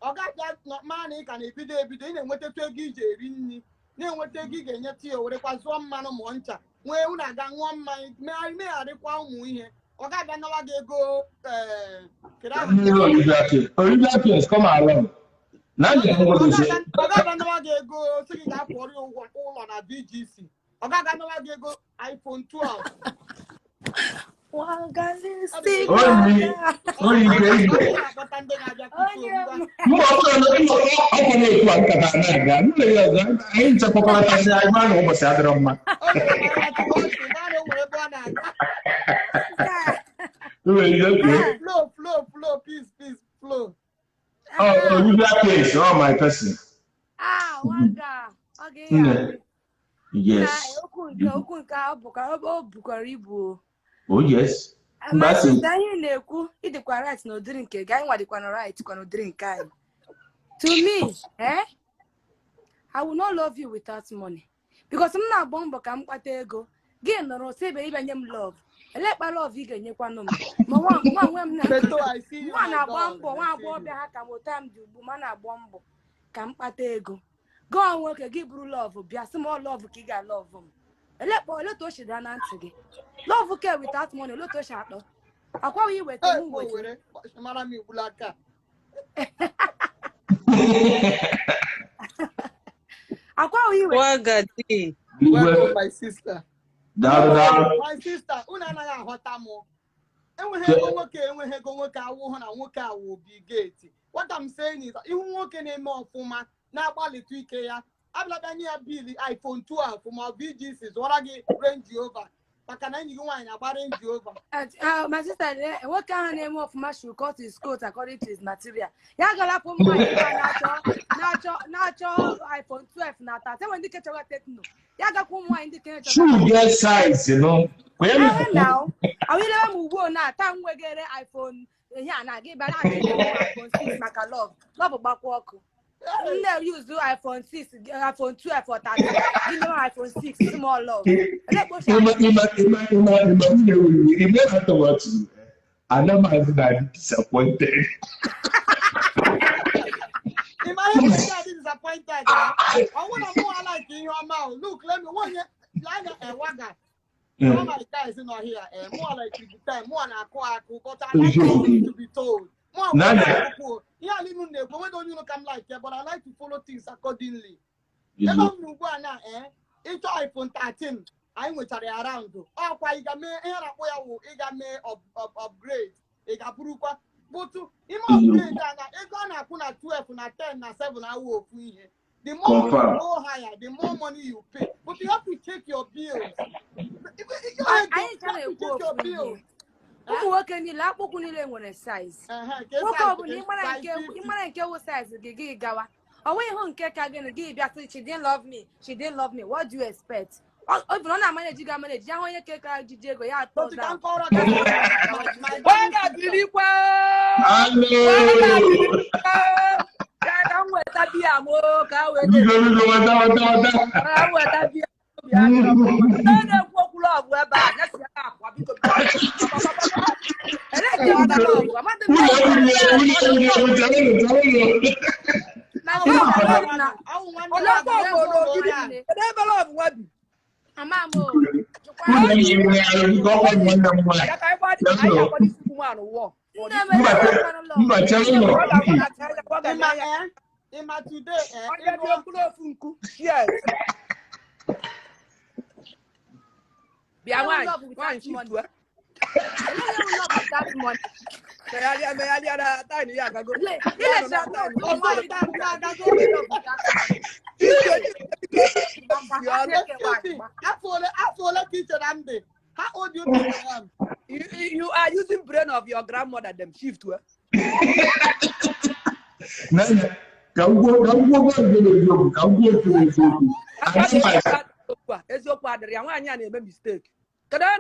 Ọ ga-abịa maa na ị ka na-ebido ebido, ị na-enwetatụ ego iji eri nri, na-enweta ego ị ga-enyetụ ya, o werekwa zụọ mmanụ ma ncha, nwee unu aga ṅụọ mmanya, megharịkwa ụmụ ihe. Ọ ga-abịa nawa gị ego ee, kedu aha nke Olivia King. Olivia King, come along. Na njem ọ nwoke ga-abịa nawa gị ego sị gị gaa kwụọrọ ya ụgwọ ụlọ na BGC. Ọ ga-aga nawa gị ego iPhone 12. Wagalistic Oyi, oyi ike Ọ igwe. na-akpọta ndị na-abịa kutu Onye ngwa. Mba, ọ bụrụ na ọkwa na-ekwu a nkata na-aga, nne ya ọzọ, anyị nchekwakọrọtasị anyị maa na ụbọchị adịrọ mma. O nwere anya chukwu ọchị, maa na o nwere ebe ọ na-aga. Nwere ike okwu. Flow, flow, flow, peace, peace, flow. Oh, Olivia Case, oh my person. Ah, waga. Ọ ga-eyi Nne. adị. Na Yes. okwu nke a o bukwara ibu o. Oh yes. Mgbe My a sị sister, ihe ị na-ekwu, ịdịkwa right n'ụdịrị nke gị, anyị nwa dịkwa na right kwa n'ụdịrị nke anyị. To me, eh, I will not love you without money. Because m na-agba mbọ ka m kpata ego. Gị nọrọ sị ebe ịbịa nye m love. Elekpa love ị ga-enyekwanụ m. Ma nwa nwe m na Beto, I see you, nwa my na-agba dog. mbọ, nwa I see you. agbọghọbịa ha ka m otu m dị ugbu ma na-agba mbọ ka m kpata ego. Gụọ nwoke gị bụrụ love bịa sị m ọ love ka ị ga-love m. Elekpa ole otu o si daa na ntị gị. Love ke without money ole otu o si atọ. Akwaghị iweta Hey, m o weta. were mara m igbula aka. Akwaghị iweta. Wagadi. Welcome, my sister. Daalụ daalụ. My sister, unu anaghị aghọta m. Enweghị ego nwoke, enweghị ego nwoke awụhụ na nwoke awụ Bill Gates. What I'm saying is, ihu nwoke na-eme ọfụma na-agbalịtụ ike ya, abịala nye ya bill iPhone 12 ma ọ bụ VGC zụọra gị Range Rover maka na enyi gị nwaanyị na-agba Range Rover. My sister, nwoke ahụ na-eme ọfụma should cut his coat according to his material. Ya galapụ mma na-achọ iPhone 12 na 13. Enwere ndị ke chọrọ Tecno. Ya gakwa ụmụ nwaanyị ndị ke chọrọ. Shoe get size, you know. Ahụilewe m ugbu a na taa m nwegere iPhone ihe a na-aga ịba na-achọ iPhone 6 maka love. Love gbakwa ọkụ. Nne use iPhone 6, iPhone 12 or 13. Give me iPhone 6, small love. I'm disappointed. If I am disappointed, I want to more like in your mouth. Look, let me one waga. All my guys in here, more like the time, more but I like to be told. More yeah, don't come like but I like to follow things accordingly. Into iPhone 13, I went around. Oh, why you got upgrade? But to upgrade, 12, 10, 7, the more you go higher, the more money you pay. But you have to check your bills. You have to check your bills. Ụmụ nwoke niile akpụkwụ niile nwere size. Nwoke ọbụla ịmara nke wụ size gị gị gawa. Ọ nweghị hụ nke ka gịnị gị bịa sị she didn't love me, she didn't love me. What do you expect? Ọ bụ na ọ na-amaneji gị amaneji ya hụ onye ke ka jiji ego ya atọ down. How old do you think I am? You are using brain of your grandmother, them shift. Mistake. Excuse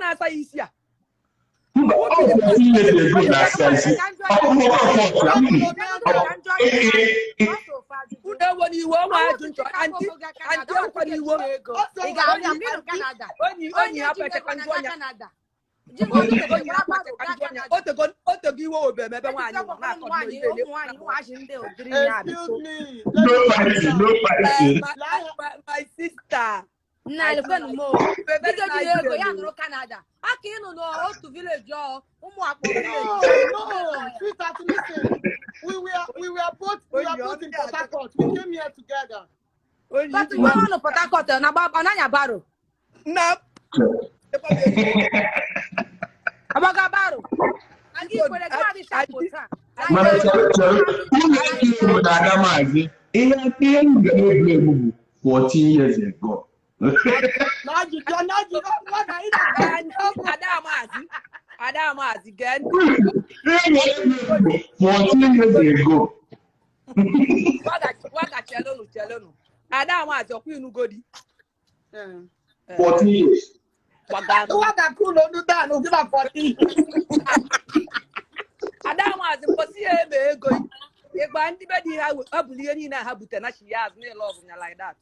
me. My sister. Canada. No, sweetheart, listen. We were both in Port Harcourt. We came here together. But we were on Port Harcourt. No. 14 years ago. Adamazi again. 14 years ago. Waga chelonu. Adamazi okwu inugodi. 14 years. Waga kulo nu dan o give 14. Adamazi mposi ebe ego. Igba ndị be di ha abuli ihe niile ha bute na she has no love like that.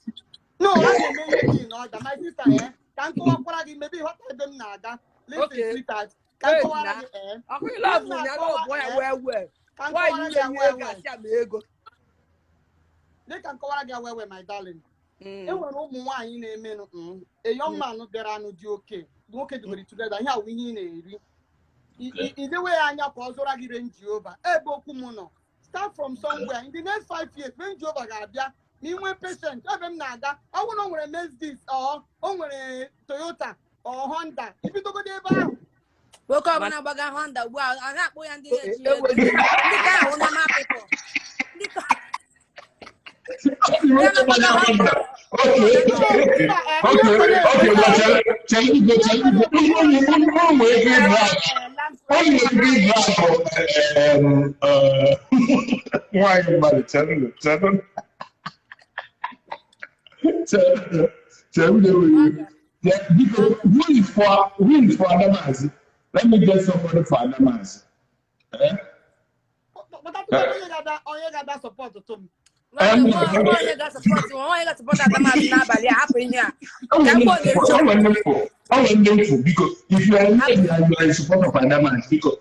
No, I don't know you. My sister, eh? Can't go up for maybe what I them now. Listen, sweetheart. Can't go out eh? I love you. Why you? Dịka nkọwara gị wewe, my darling. E nwere ụmụ nwaanyị na-emenụ a young man bịara anụ dị oke nwoke dịwere together, ihe awụ ihe ị na-eri. Idewe ya anya ka ọ zụra gị Range Rover. Ebe okwu m nọ, start from somewhere. In the next 5 years, Range Rover ga-abịa ma ị nwee patient. Ebe m na-aga, ọ bụrụ na o nwere Mercedes or o nwere Toyota or Honda, ibidogodo ebe ahụ. Nwoke ọbụla gbaga Honda ugbu a, a na-akpọ ya ndị na-eji ego, ndị ka ahụ normal people, ndị ka ya na-agbaga Honda. Okay, but chere biko, chere biko, ụmụ nwere ike ịbụ akụ nwaanyị mmadụ. Chere, chere, chere, chere, chere biko. Who is for Adamazi? Let me get somebody for Adamazi, eh? Onye ga-ada support tụ m. Onye ga-support, onye ga-support Adamazi n'abalị a, hapụ ihe a ka mgbe ọ na-eche. Onwe ndị mfu, biko, if you are lady and you are in support of Adamazi, biko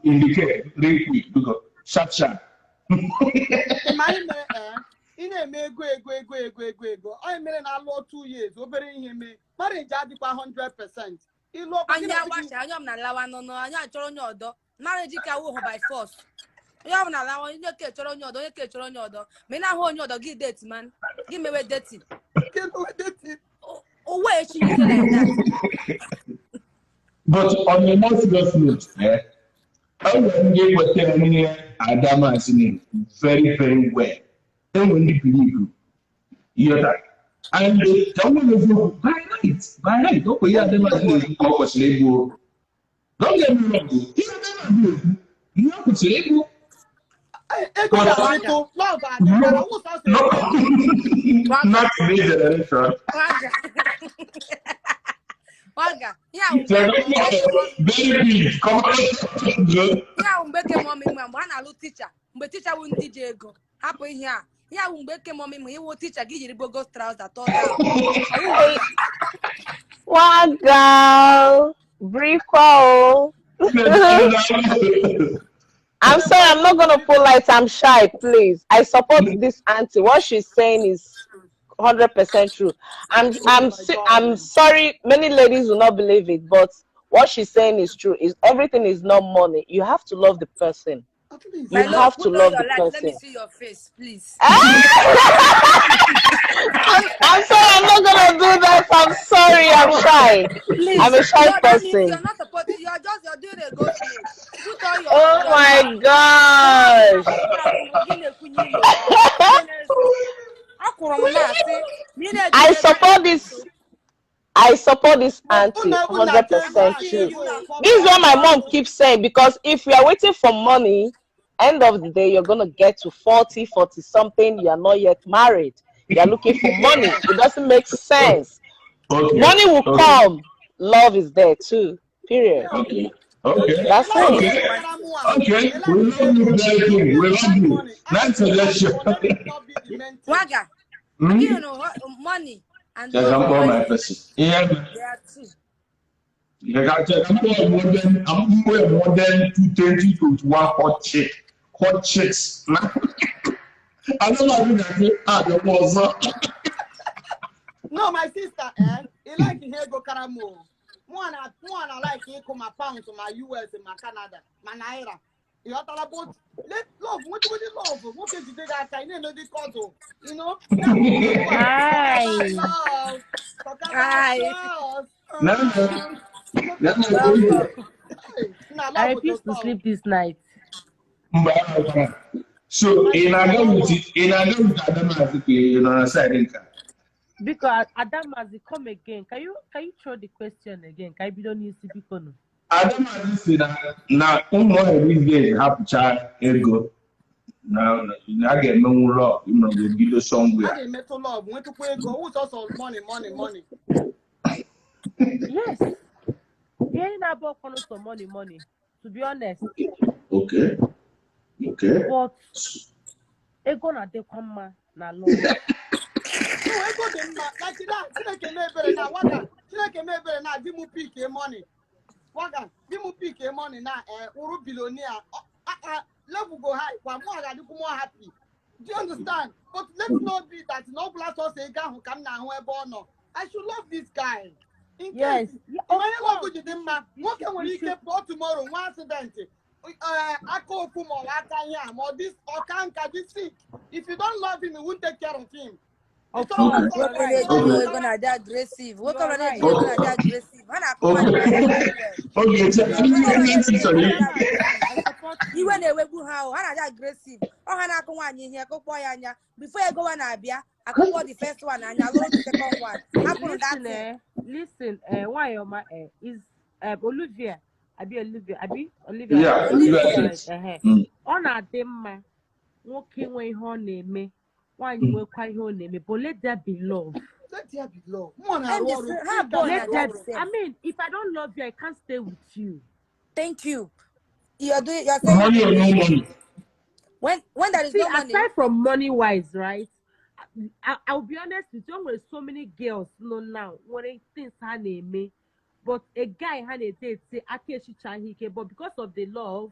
indicate real quick, biko, sharp sharp. Ma ị mee, ị na-eme ego ego ego ego ego ego, onye mere na alụọ 2 years, obere ihe mee, marriage adịkwa 100%. Ịlụọ Anyị agbacha anya m na lawa nọ anyị achọrọ onye ọdọ. Marriage ka wụ by force. Onye ọbụla lawa, onye ke chọrọ onye ọdọ, onye ke chọrọ onye ọdọ. Ma ị na-ahụ onye ọdọ gị, date man gị, mewe dating. Ụwa echi ike like that. But on a more serious note, eh, enwere ndị kwetara n'ihe Adamazi na-ekwu very very well. Enwere ndị believe ịghọta and ka m nwere eziokwu, by right ọ bụ ihe Adamazi na-ekwu ka ọ kwesịrị ịbụ o. Don't get me wrong o. Ihe Adamazi na-ekwu, ihe ọ kwesịrị ịbụ. Ego ga-adịtụ, love adịkwara wụsasị. No, not in this generation. Waga waga, ihe ahụ Very big. Come on. Ihe ahụ mgbe ke mọmị mgbe a na-alụ ticha, mgbe ticha wụ ndị ji ego, hapụ ihe a. Ihe ahụ mgbe ke mọmị ma ịwụ ticha gị yiri bogo trouser tọọ down. Waga, Brikwa. I'm sorry, I'm not gonna put light. I'm shy, please. I support this auntie. What she's saying is 100% true. I'm sorry, many ladies will not believe it, but what she's saying is true. Is everything is not money. You have to love the person. At least. You My love, have to put on love your the light. Let me person. see your face, please. I'm sorry, I'm not gonna do that. I'm sorry, I'm shy. Please. I'm a shy No, that means person. you're not supporting. You're doing a good thing. Put on your Oh your my light. Gosh. Akwụrụ m na-asị ma ị na-eji I ego support this. I support this auntie 100% true. This is what my mom keeps saying, because if you are waiting for money, end of the day, you're gonna get to 40, 40 something, you are not yet married. You are looking for money. It doesn't make sense. Money will come. Love is there too. Period. That's it. Okay. We love you very king. We love you. Nice suggestion. Waga, Hmm? you know what, money and Check love and call my are person. Yeah. they are two. Check and call more than I'm more than 2021 hot chick. Hot chicks. I don't know how to ah, there was No, my sister, eh, ị like ihe ego kara m o. Mụa na like ịkụ ma pounds, ma US, ma Canada, ma naira. Ị ghọtara? But let love nwetụgodị love, nwoke jide gị aka, ị na-emedi cuddle. Hi. Love, talk about Hi. love. No, no. No, no, no. Hey, na I love refuse to ụtọ. sleep this night. Mgbe ahụ gwara. So ị na-aga with Adamazi ka ị nọ na side nke a? Because Adamazi, come again. Can you throw the question again? Can you be don't use biko no? Adamazi si na ụmụ nwanyị these days hapụcha ego na a ga-emenwu love ịmụrụ bido A somewhere. ga-emetụ love, nwetụkwa ego, wụ sọsọ money, money, money. Yes. Ihe na-abụ ọkwanụ so money, money. To be honest, but ego na-adịkwa mma na love. No, ego dị mma. Like na Chineke mee ebere na waga, Chineke mee ebere na di m pick money. Waga, di m pick money na wụrụ billionaire. Level go high kwa mụ ga-adịkwu more happy. Do you understand? But let's not be that no black us ego ahụ ka m na-ahụ ebe ọ nọ. I should love this guy. In Yes. case Yeah, of onye love course. ji dị mma, nwoke nwere You ike should. pụọ tomorrow nwa accident, aka okwu ma ọ bụ aka ihe a, ma ọ dị ọka nka dị sick. If you don't love him, you won't take care of him. Of Ịchọrọ course. ka You're Nwoke right. na-eji Okay. ego na-adị aggressive. Nwoke You're ọbụla na-eji right. ego Okay. na-adị aggressive. Ha na-akụ nwaanyị Okay. anya very well. Okay. So, Nwoke ọbụla Nancy na-eji ego sorry. na-adị aggressive. I support Iwe you. na-ewegbu ha o, ha na-adị aggressive. Ọ ha na-akụ nwaanyị ihe kụkpọ ya anya. Before ego wa na-abịa, akụkpọ the first one anya, lụrụ the second one. Hapụrụ that Listen, thing. listen, Wayoma, is Olivia, Abi Olivia, Abi Olivia, Yeah, Abi Olivia Olivia. Kings. Right, ọ na-adị mma nwoke nwe ihe ọ na-eme, nwaanyị nwekwa ihe ọ na-eme, but let there be love. Let there be love. Mụ na-arụ And the ọrụ, ha ị ga abụọ Let na-arụ there ọrụ be, I sef. mean, if I don't love you, I can't stay with you. Thank you. You're saying Money or no money. when there is See, no money. aside from money wise, right? I'll be honest with you, nwere so many girls know now nwere things ha na-eme, but a guy ha na-ete ete aka echichaghị ike, but because of the love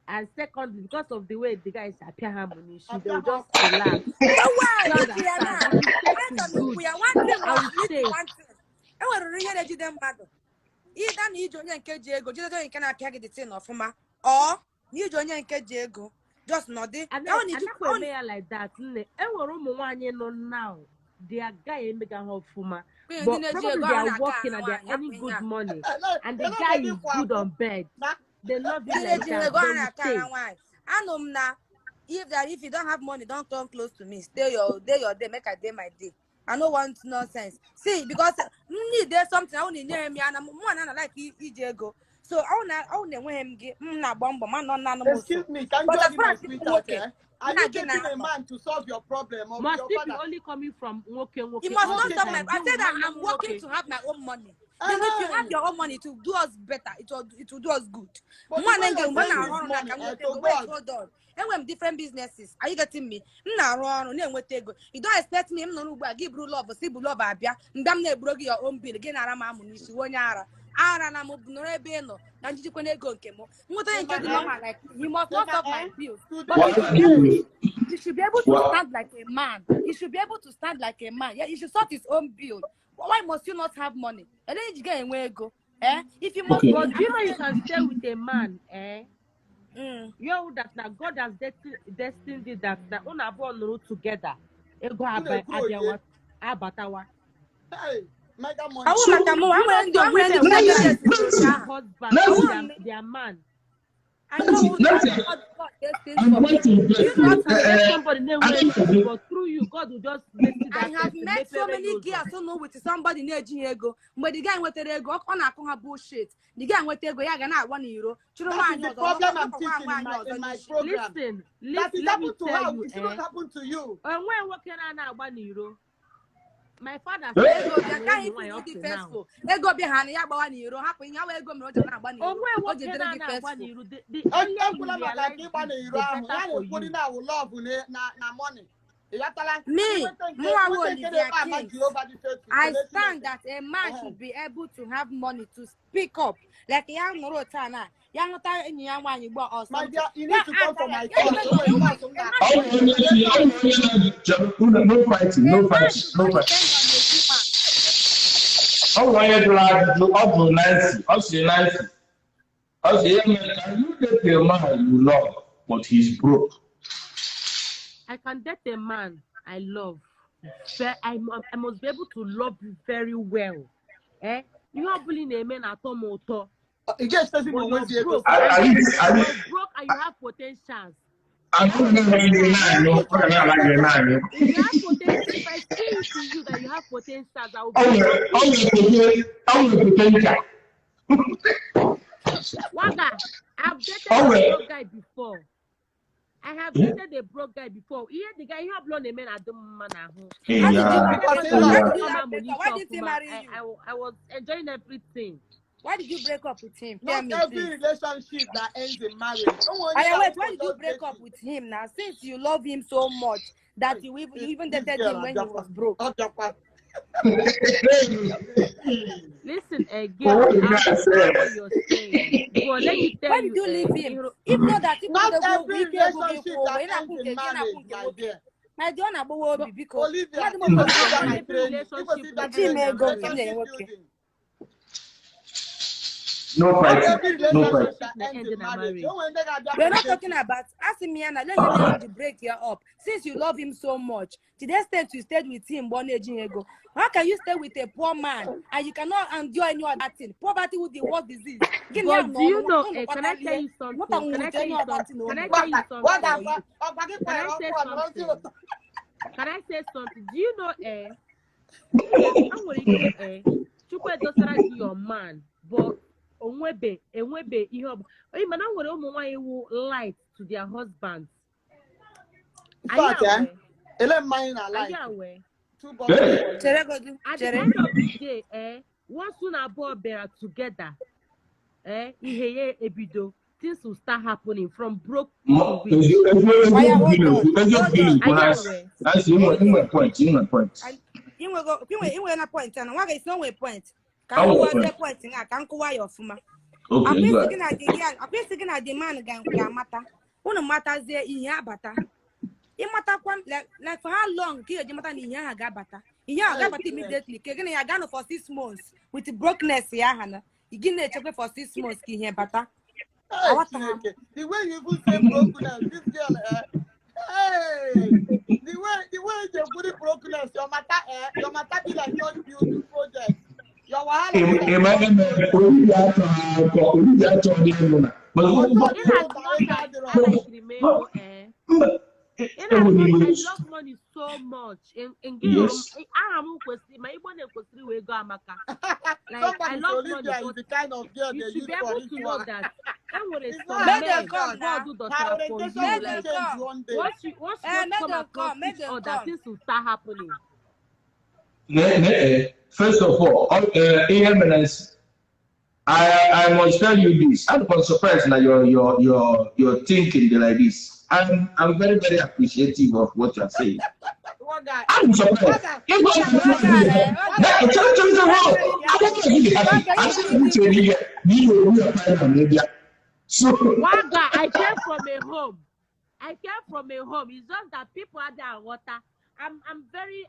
and secondly because of the way the guy is apịa ha money, they apịa will ha just ọkụ. relax. But why? Do you Ikwu ya understand? na. I will stay Achọrọ to m good. ikwu ya. One thing I was will listen stay. one thing. E nwere ihe na-ejide mmadụ. Ịda na iji onye nke ji ego, jide onye nke na-apịa gị the thing ọfụma. Or na iji onye nke ji ego, just nọdị. Ọ na iji Anakwa ọ eme ya like that, nne. E nwere ụmụ nwaanyị nọ now, their guy emega ha ọfụma, ndị but na-eji probably ego they ha are na-aka working ara and they are nwaanyị, hapụ earning ihe good a. money, and the Ele guy na-ede is kwa good akwụ on bed. na They love Ndị you like na-eji that. ego ha They will na-aka stay. ara nwaanyị. Anụ m na if you don't have money, don't come close to me. Stay your day your day, make I day my day. I no want nonsense. See, because m need something, I want to m ya na mụ na like iji ego. So ọ na enweghị m gị, m na-agba mbọ ma nọ naanị m so. Excuse me, can But you as be far my as ịbụ sweetheart? nwoke, Eh? mụ Are na you gị dating a na-anọ. man to solve your problem or Must your it be father? only coming from nwoke You nwoke must all not the solve my. time? I Gị said that nwanne I'm m working nwoke. to have my own money. Then if you have your own money, it will do us better. It will do us good. But the Nwa way na you're mgbe m saying na-arụ this ọrụ na money, ka m nweta to ego. Wait, God, hold on. Enwere m different businesses. Are you getting me? M na-arụ ọrụ na-enweta ego. You don't expect me m nọrọ ugbu a gị buru love si bụ love abịa mgbe m na-eburu gị your own bill gị nara m amụ n'isi onye ara ara na m nọrọ ebe ị nọ na njijikwa n'ego nke m nweta onye nke dị eh? normal like me. He must not Ịma, solve my eh? bills, Today, but he What should be able do he should be able to what stand like a man. He should be able to stand like a man. Yeah, he should sort his own bill. Why must you not have money? And then you get away go. Eh? If you must Okay. But do you know you can stay with a man, eh? Mm. You know that now God has destined it that na unu abụọ nọrọ together. Ego unu ekwu oye. abịawa abatawa. Hey, mega money. Awụ So maka mụ, Do you enwere know ndị some enwere ndị women bụ who Nancy, na Nancy, their ahụ. husband or Nancy, their man? I know Nancy, who Nancy, God God destines I'm for me. quite Do you impressed. not You can Uh, get somebody I na-enwe don't ego, know. but through you, God will just mercy I that have person, met so mepere many ya ụzọ. girls who know with somebody na-ejighị ego. Mgbe the guy nwetara ego, ọ na-akụ ha bullshit. The guy nweta ego, ya ga na-agba n'iro, chụrụ That is nwaanyị the ọzọ, problem I'm lụkwa teaching in nwaanyị my ọzọ in my n'isi. program. Listen, That it let me happened to tell her, you, it shouldn't eh? happen to you. Onwe nwoke na-ana agba n'iro. My father Eh? said Ego that bịa na ka enyi anyị nwaanyị kwuru up dị to now. faithful. Ego bịa ha na ya gbawa n'iro, hapụ ihe awa ego mere o ji na-agba n'iro. Onwe O ji nwoke dịrị gị na-ana agba faithful. n'iru. The earlier you Ekwula maka realize nke ịgba this, n'iro the ahụ, better ya for na-ekwuri you. na awụ love na money. Ị ghọtala? Me, Inweta nke mụnwa wụ nweta nke Olivia na-ebe ama Kings. Jehova dị faithful, I kelee stand Chineke. that a man Ehe. should be able to have money to speak up. Like ya nụrụ otu a na ya hụta enyi ya nwaanyị ugbu a or My something. dear, you Ya need to come for ata ya my ya course. even O a nwere class m man na-akụ. Ọ bụ onye si, ọ bụ onye na-chere unu, no fighting, a no man fighting, should no not fighting. depend on a woman. Ọ bụ onye jụrụ ajụjụ, ọ bụ Nancy, ọ sị Nancy, ọ sị ya mere, can you date a man you love but he's broke? I can date a man I love. I must be able to love you very well. Eh? Ihe ọbụla ị na-eme na-atọ m ụtọ. Ị ga-echezi ma But o you're nwezi ego. broke. Are And you, are you, you're broke and you have potentials. I'm not gonna lie, If you have potential, if I see it in you that you have potentials, I will ọ be nwere ọ nwere ọ nwere potential. Waga, I've dated Ọ a nwere broke guy before. I have dated a broke guy before. Ihe the guy ihe ọbụla ọ na-eme na-adị m mma n'ahụ. How did you Yeah. break Because up? ị Why love did you Ọma like break up? Why Monisha didn't he ọfụma. marry I, you? I was enjoying everything. Why did you break up with him? Tell Not me, every please. relationship that ends in marriage. O nwere onye Aya, wait, ga-awụ why for did you just break up dating. with him now? Since you love him so much that Hey, you even this you even this dated girl him when he abịakwa. was broke. Ọ bịakwa. Listen, girl, What did I I understand say? what you're saying. But let me tell Why did you, you leave him? Ihuru- If not that people Not dey go every ike ego gị relationship kwụọ ụgwọ, that ị na-akwụ ends nke in gị, ị na-akwụ marriage, nke my nwoke. dear. Na di ọ na-agbawa obi but biko. Olivia, Mmadụ if ma you obodo see that not my every training, if you relationship see that Chi m training, ego nke m nyere relationship nwoke. building. No Not fighting. every No relationship fighting. that na ends end in in a marriage. marriage. Oh, when they got We're not that talking about asking me and let him to break you up. Since you love him so much, to the extent you stayed with him one age ago, how can you stay with a poor man and you cannot endure any other thing? Poverty with the worst disease. Give me But do you know, no can I tell you something? Can I tell you something? Can I tell you What something? the Can I say something? Can I say something? Do you know, I'm gonna get Chukwu edosara gị your man, but onwebe enwebe ihe ọ bụla. Mana nwere ụmụ nwaanyị wụ light to their husbands. In Are you fact, eh, aware? ele mmanya na Are life. you aware? Two bottles Hey. for you. Chere godu, At the chere. end of the day, once unu abụọ bịara together, ihe ya ebido, things will start happening from broke to rich. Oya, hold on, Eziokwu hold gị on. na-ekwu Are you na aware? asị inwe point, inwe point. Inwego inwe na point na nwa ga-esi na onwe point. Ka I m nwere kụwazie point. point nga ka m kụwa ya ọfụma. Okay, go Akwụsị gị ahead. na di gị akwụsị gị na the man ga-amata. Unu matazie ihe abata. Ịmatakwa like for how long ka ị ga-eji mata na ihe ahụ ga-abata? Ihe ahụ Hey, ga-abata Chineke. immediately ka gị na ya ga-anọ for 6 months with brokenness ya aha na gị na-echekwa for 6 months ka ihe bata. Hey, Aghọtaghị m. Chineke. The way you even say brokenness, this girl, eh? Hey, the way you put it brokenness, your matter, eh? Your matter be like church building project. Your wahala be like Ịma church ihe mere project. Olivia achọghị akọ Olivia achọghị ịnụ na but Ọjọọ In dị as ụta much ego as adịrọ. I like ego, mba In as enwere much iwe. I love money so much. In gị hụrụ Yes. m aha m kwesịrị ma Igbo na-ekwesịrị wee ego amaka. Like I Somebody say love money, Olivia is but the kind of girl you they should use be for able to know ritual. that enwere It's some not Make men them like come that. now. God Her dọtara for orientation you. Make will them Like change come. one day. once you Eh, both make come them across come. Make each them other, come. things will start happening. First of all, ihe mere I must tell you this. I'm surprised that your thinking dey like this. I'm very very appreciative of what you are saying. One guy, I'm one surprised. guy, If one God guy, is one not guy, here, one that guy, chere chere chere one hold. guy, I don't think you happy. Waga, I you don't think you here. You will find media. So One guy, I came from a home. I came from a home. It's just that people are there water. I'm very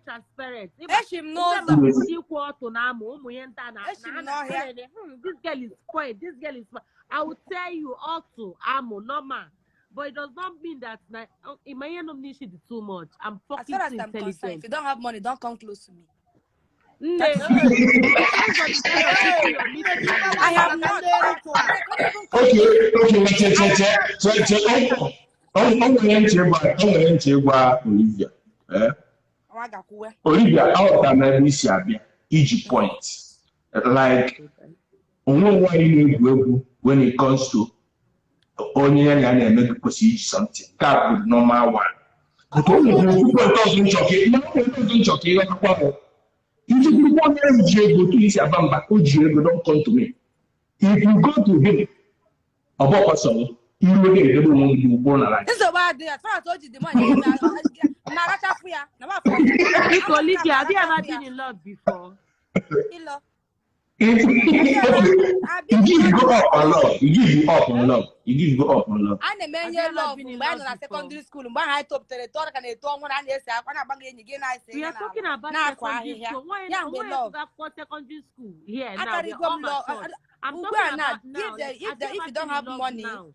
transparent. Ịma Eshi m ndị n'ụzọ. mmadụ ndị kwụ ọtụ na-amụ ụmụ ihe nta na Eshi na m ha na n'ọhịa. ha na-ene, This girl is spoiled. This girl is spoiled." I will tell you ọtụ amụ normal. But it does not mean that na ịma ihe nọ m n'isi dị too much. I'm As fucking far as too I'm concerned, if intelligent. you don't have money, don't come close to me. Nne, That is Hey, it depends on the kind of people hey, you're nne meeting gị and I gbawa have maka not. ndị ritual. I can't even come okay close. okay che I che have che not. che che o nwere ntị ịgwa o nwere ntị ịgwa Olivia. Eh? Waga kwuwe. Olivia aghọtara m ebe isi abịa iji point like onwe nwaanyị na-egwu egwu when it comes to onye ya na ya na-eme gị kwesịrị iji something nke a bụ normal one, but o nwere okwu nke ọzọ nchọ ka na o nwere ọzọ nchọ ka ịghọtakwa m iji bụrụkwa onye ahụ ji ego tu isi aba mba o ji ego, don't come to me. If you go to him, ọ bụ ọkwasọ iru na-edebe onwe gị ugbo na like Nsogbu adịghị. As far as o ji the money, na arachafụ ya. Na ma afọ. Biko Ama Olivia, m have you ever arachafụ ya. been in love before? Ịlọ. If Have you ever? okay, I've you been in give love go up before. on love. You give you up on love. You give go up on love. A na-eme Have ihe you ever love been in mgbe anyị love nọ na before? secondary school, mgbe ahụ anyị topụtara eto ọ ka na-eto ọhụrụ a na-ese akwa na-agba gị enyi gị na-ese We ihe are n'ala talking about na-akwa secondary ahịhịa school. Why ya mgbe why love akwụkwọ secondary school here now? We are akarịgo all m love matured. I'm ugbu talking a na about now. if the Like, if have the you if you ever don't been in have love money, now?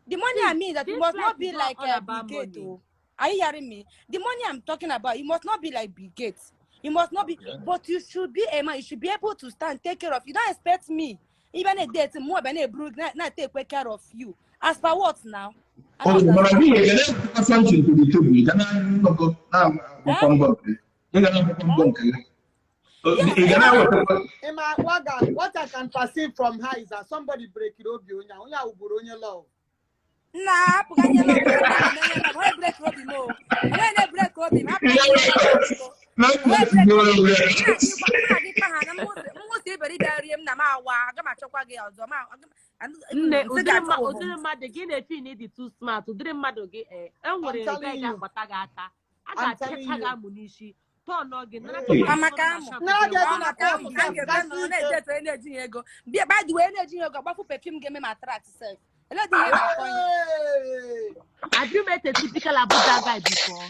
the money See, I mean that it this must life not is be not like all Bill about Gates. money. Oh. Are you hearing me? The money I'm talking about, it must not be like Bill Gates. It must not be, but you should be a man. You should be able to stand, take care of. You don't expect me, even a date more than a brook, not take care of you. As per what now? I don't Okay, mana understand. gị ga na-eweta something to the table. Ị ga na-anọkọ Eh? na-akwụkwọ mbọ nke gị. Ị ga na-akwụkwọ mbọ nke gị. Yes, Ị ga na-ewetakwa Ima waga, what I can perceive from her is that somebody break it obi onye a, onye a wụburu onye love. Nna hapụga nye love, onye na-eme love, onye break obi m o. Onye na-break obi m, hapụga nye love biko. Onye break obi m. Nna gị kpa ha na mwụsị iberibe rie m na m awa, aga m achọkwa gị ọzọ. Ma Nne, nsị ụdịrị ga-achọ ụhụ. ụdịrị mmadụ gị na-efi na ịdị too smart, ụdịrị mmadụ gị I'm enwere telling guy you. ga-akpata gị aka. A I'm telling ga-apịacha gị you. Amụ n'isi tọọ gị nara. Hey. Amaka amụ. Nara gị ego na Amaka amụ pọs ka m sef, ga-ebe gasị nọrọ ike. na-eje onye na-ejighị ego bịa. By the way, na-ejighị ego gbafu perfume ga-eme m attract sef. Ele dị ihe na-akọ ihe. Hey! Have you met a typical Abuja guy before?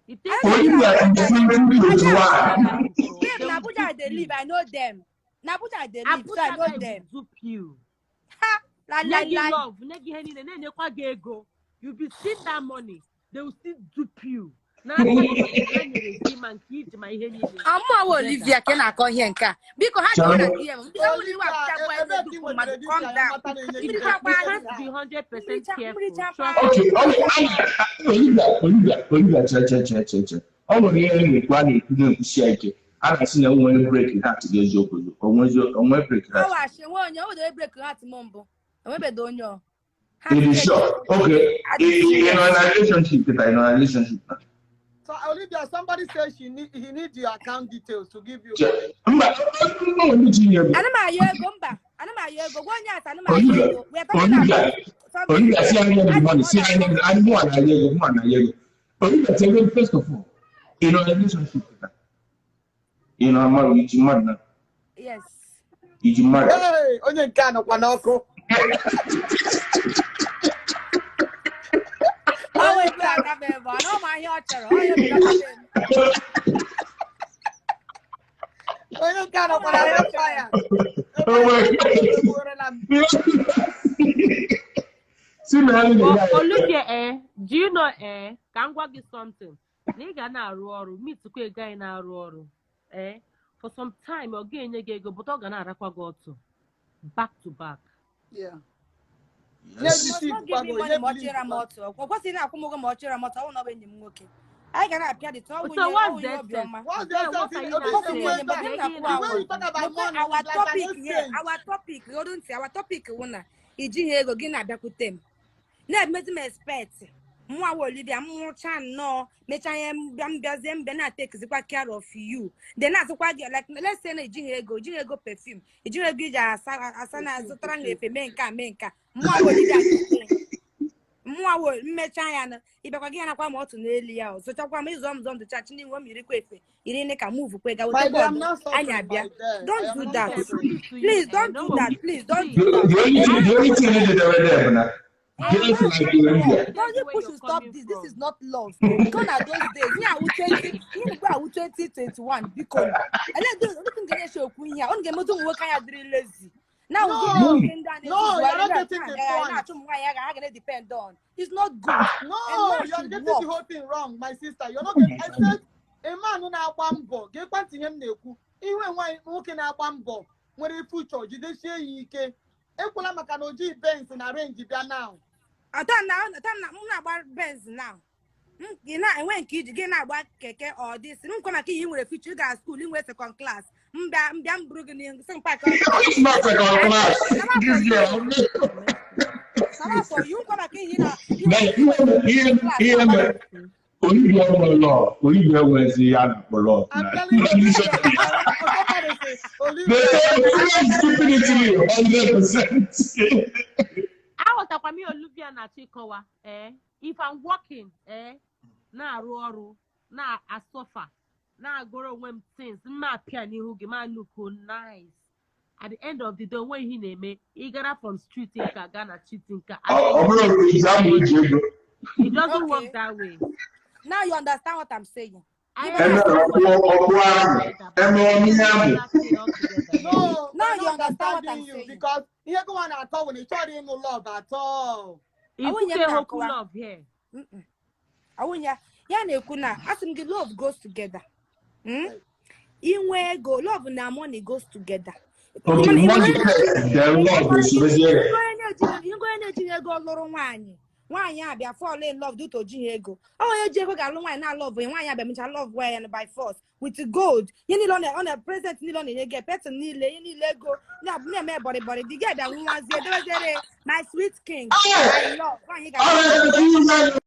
You think I you know Olivia Abuja is different Abuja to Abuja one. guy before? Babe, They na will Abuja dupe dey you. live. I know them. Na Abuja dey live, so I Abuja know guy will them. dupe you. Ha, la Nye la gị la. love, nye gị ihe niile, na-enyekwa gị ego. You be seeing that money, they will still dupe you. N'aka gị nke ha nyere gị ma nke iji ma ihe niile Amụ awụ together. Olivia ka ị na-akọ ihe nke a. Biko ha jụrụ na Chalụ. DM. Ndị ọbụla iwe Olivia, Abuja boy ebee ka ị na-edupu nwetara mmadụ, dis calm ya down. mata na-enye gị Mmiri You chakwa perfume anụ. can't anyhow? be 100% Mmiri cha mmiri careful. chakwa Trust anụ. Okay, me. okay. Olivia, Olivia, Olivia, che, che, che, che, che. Ọ nwere ihe na-ekwu a na-ekwu na-ekwusi ya ike. A na-asị na enwere break heart gị eziokwu onwe break heart. Ọwa asị enwe onye o were break heart m mbụ. Enwebedo onye ọ. Heart It is break. sure. Okay. Adị Ị nọ serious. na relationship kịta, ị nọ na relationship na. So Olivia, somebody says she need he needs your account details to give you Che, money. mba, ọ nwere ndị ji ego. Ana m ayọ ego mba. Ana m ayọ ego. Gwa onye asa ana m ayọ Olivia, ego. We are talking Olivia, about something Olivia, si here. anyị nye Adị money, more si than anyị nye something. anyị mụ na ego, mụ na ego. Olivia, tell first of all, ị nọ na relationship kịta. Ị nọ mmadụ iji mmadụ na Yes. iji mmadụ. Hey, onye nke a nọkwa n'ọkụ. Ọ Onye wee nke bụrụ a aka m ebe ọ na ọ ma ihe ọ chọrọ. Ọ ya obi dọkọta m. Onye nke a Ọ nọkwa ma na ihe ọ red chọrọ. fire. Oh my Egbuorela m. Si na anyị But na-enye anyị. Olivia, eh, do you know, eh, ka m gwa gị something. Na ị ga na-arụ ọrụ, meetkwa ego anyị na-arụ ọrụ. Eh, for some time, ọ ga-enye gị ego, but ọ ga na-arakwa gị ọtụ. Back to back. Yeah. Yes. You must not give me money ma ọ chịrị m ọtụ. Ọ kwesịghị na-akwụ m ụgwọ ma ọ chịrị m ọtụ. Ọ wụ na ọ bụ enyi m nwoke. Anyị ga na-apịa dị tụọ So wunye ọ what's wunye the essence? obiọma. What's the Then what essence are in you obi now Ọ kwesịghị saying? enye m ebe but a? m Ka na-akwụ ihe The awụ. way you talk na-akọzi? about Lekwe money our is like an topic here. exchange. Our topic, ghọrọ ntị, our topic wụ na ijighị ego gị na-abịakwute m. Na-emezi m expect. Mụnwa wụ Olivia, m nwụcha nnọọ, mechaa ihe mbịa mbịazie mbịa na-atekizikwa care of you. Then na-azụkwa gị like let's say na ijighị ego, ijighị ego perfume, ijighị ego iji asa asa na Perfume, azụtara m perfume. efe mee nke a mee nke a. Mụnwa wụ Olivia ga-ete. Mụnwa wo mmecha ya na ịbịakwa gị ya nakwa ma otu n'elu ya o zochakwa m ịzọ m zọ m dụcha chi n'iwe m yirikwa efe iri nne ka move kwe ga My wetekwa dear, I'm ọdụ not anyị suffering, abịa. my dear. I Don't am do not that. Olivia, suffering. put it to you, Please eh, don't no do one that. will Please don't see. do that. The only thing they did there bụ na I'm girls not like Olivia. I Don't get you where push you're to stop coming this. This from. is not love. Gone are those days. Ihe awụ 20, ihe mgbe awụ 2021 biko. Ele do ndị ga na-eche okwu ihe a. Ọ ga-emezu ụmụ nwoke anya dịrị lazy. Now ụdị ụmụ No, nwoke ndị a no, you're na-ezuzugharị not na-achụ getting the agagharị point. na-achụ ụmụ nwaanyị a ga na-depend on. It's not good. A No, man you're should getting the work. whole thing wrong, my sister. You're not getting. I said, a man na-agba mbọ ga-ekwe ntị ihe m na-ekwu. Iwe nwaanyị nwoke na-agba mbọ nwere future, jidesie ya ike. Ekwela maka na o jighị Benz na Range bịa now. Ata na ata na m na-agba Benz now. Gị na-enwe nke iji gị na-agba keke ọ dị si nkwa maka ihe ị nwere future, ị gara school, ị nwere second class. Mbịa mbịa m buru gị n'ihu sị m park It's not second class. Sama This for you. girl. Sama for you nkwa maka ihe na ị Na nwere ị nwere ihe second class ihe na-agba mere Olivia nwere love. Olivia nwezi ya na-akpọ love I'm na. telling you, Olivia, somebody say, The Olivia, stupidity 100%. Aghọtakwa m ihe Olivia na-achọ ịkọwa. Eh, if I'm working, eh, na-arụ ọrụ, na-asọfa, na-agụrụ onwe m things, mma apịa n'ihu gị, ma look nice. At the end of the day, onwe ihe ị na-eme, ị gara from street nka gaa na street nka. Ọ ọ bụrụ exam o ji ego. It doesn't work Okay. that way. Now you understand what I'm saying. I Gị bịa Emere understand ọkpụ what you're ọkpụ saying ahụ. better, but Emere it's ọmị ahụ. another thing altogether. No, Now we're you not understand what I'm understanding you saying. because ihe gụnwa na-atọ wụ na ị chọrọ ịnụ love at all. Ọ wụ ihe Ifufe m hoku na-akọwa. love here. Mm-mm. Ọ wụ ya ya na-ekwu na asị m gị love goes together. Inwe ego, love na money goes together. Okay, Mana money first, then love esobezie ya. Ihe onye na-ejighị ego lụrụ nwaanyị, nwaanyị abịa fall in love due to ojighị ego. Ọ onye ji ego ga-alụ nwaanyị na-alove ya, nwaanyị abịa mecha love ya by force with gold ihe niile ọ na present niile ọ na-enye gị person niile ihe niile ego na-eme bọrịbọrị dị gị abịa nwazie debeziere my sweet king, my love, nwaanyị Ọ ga na-eme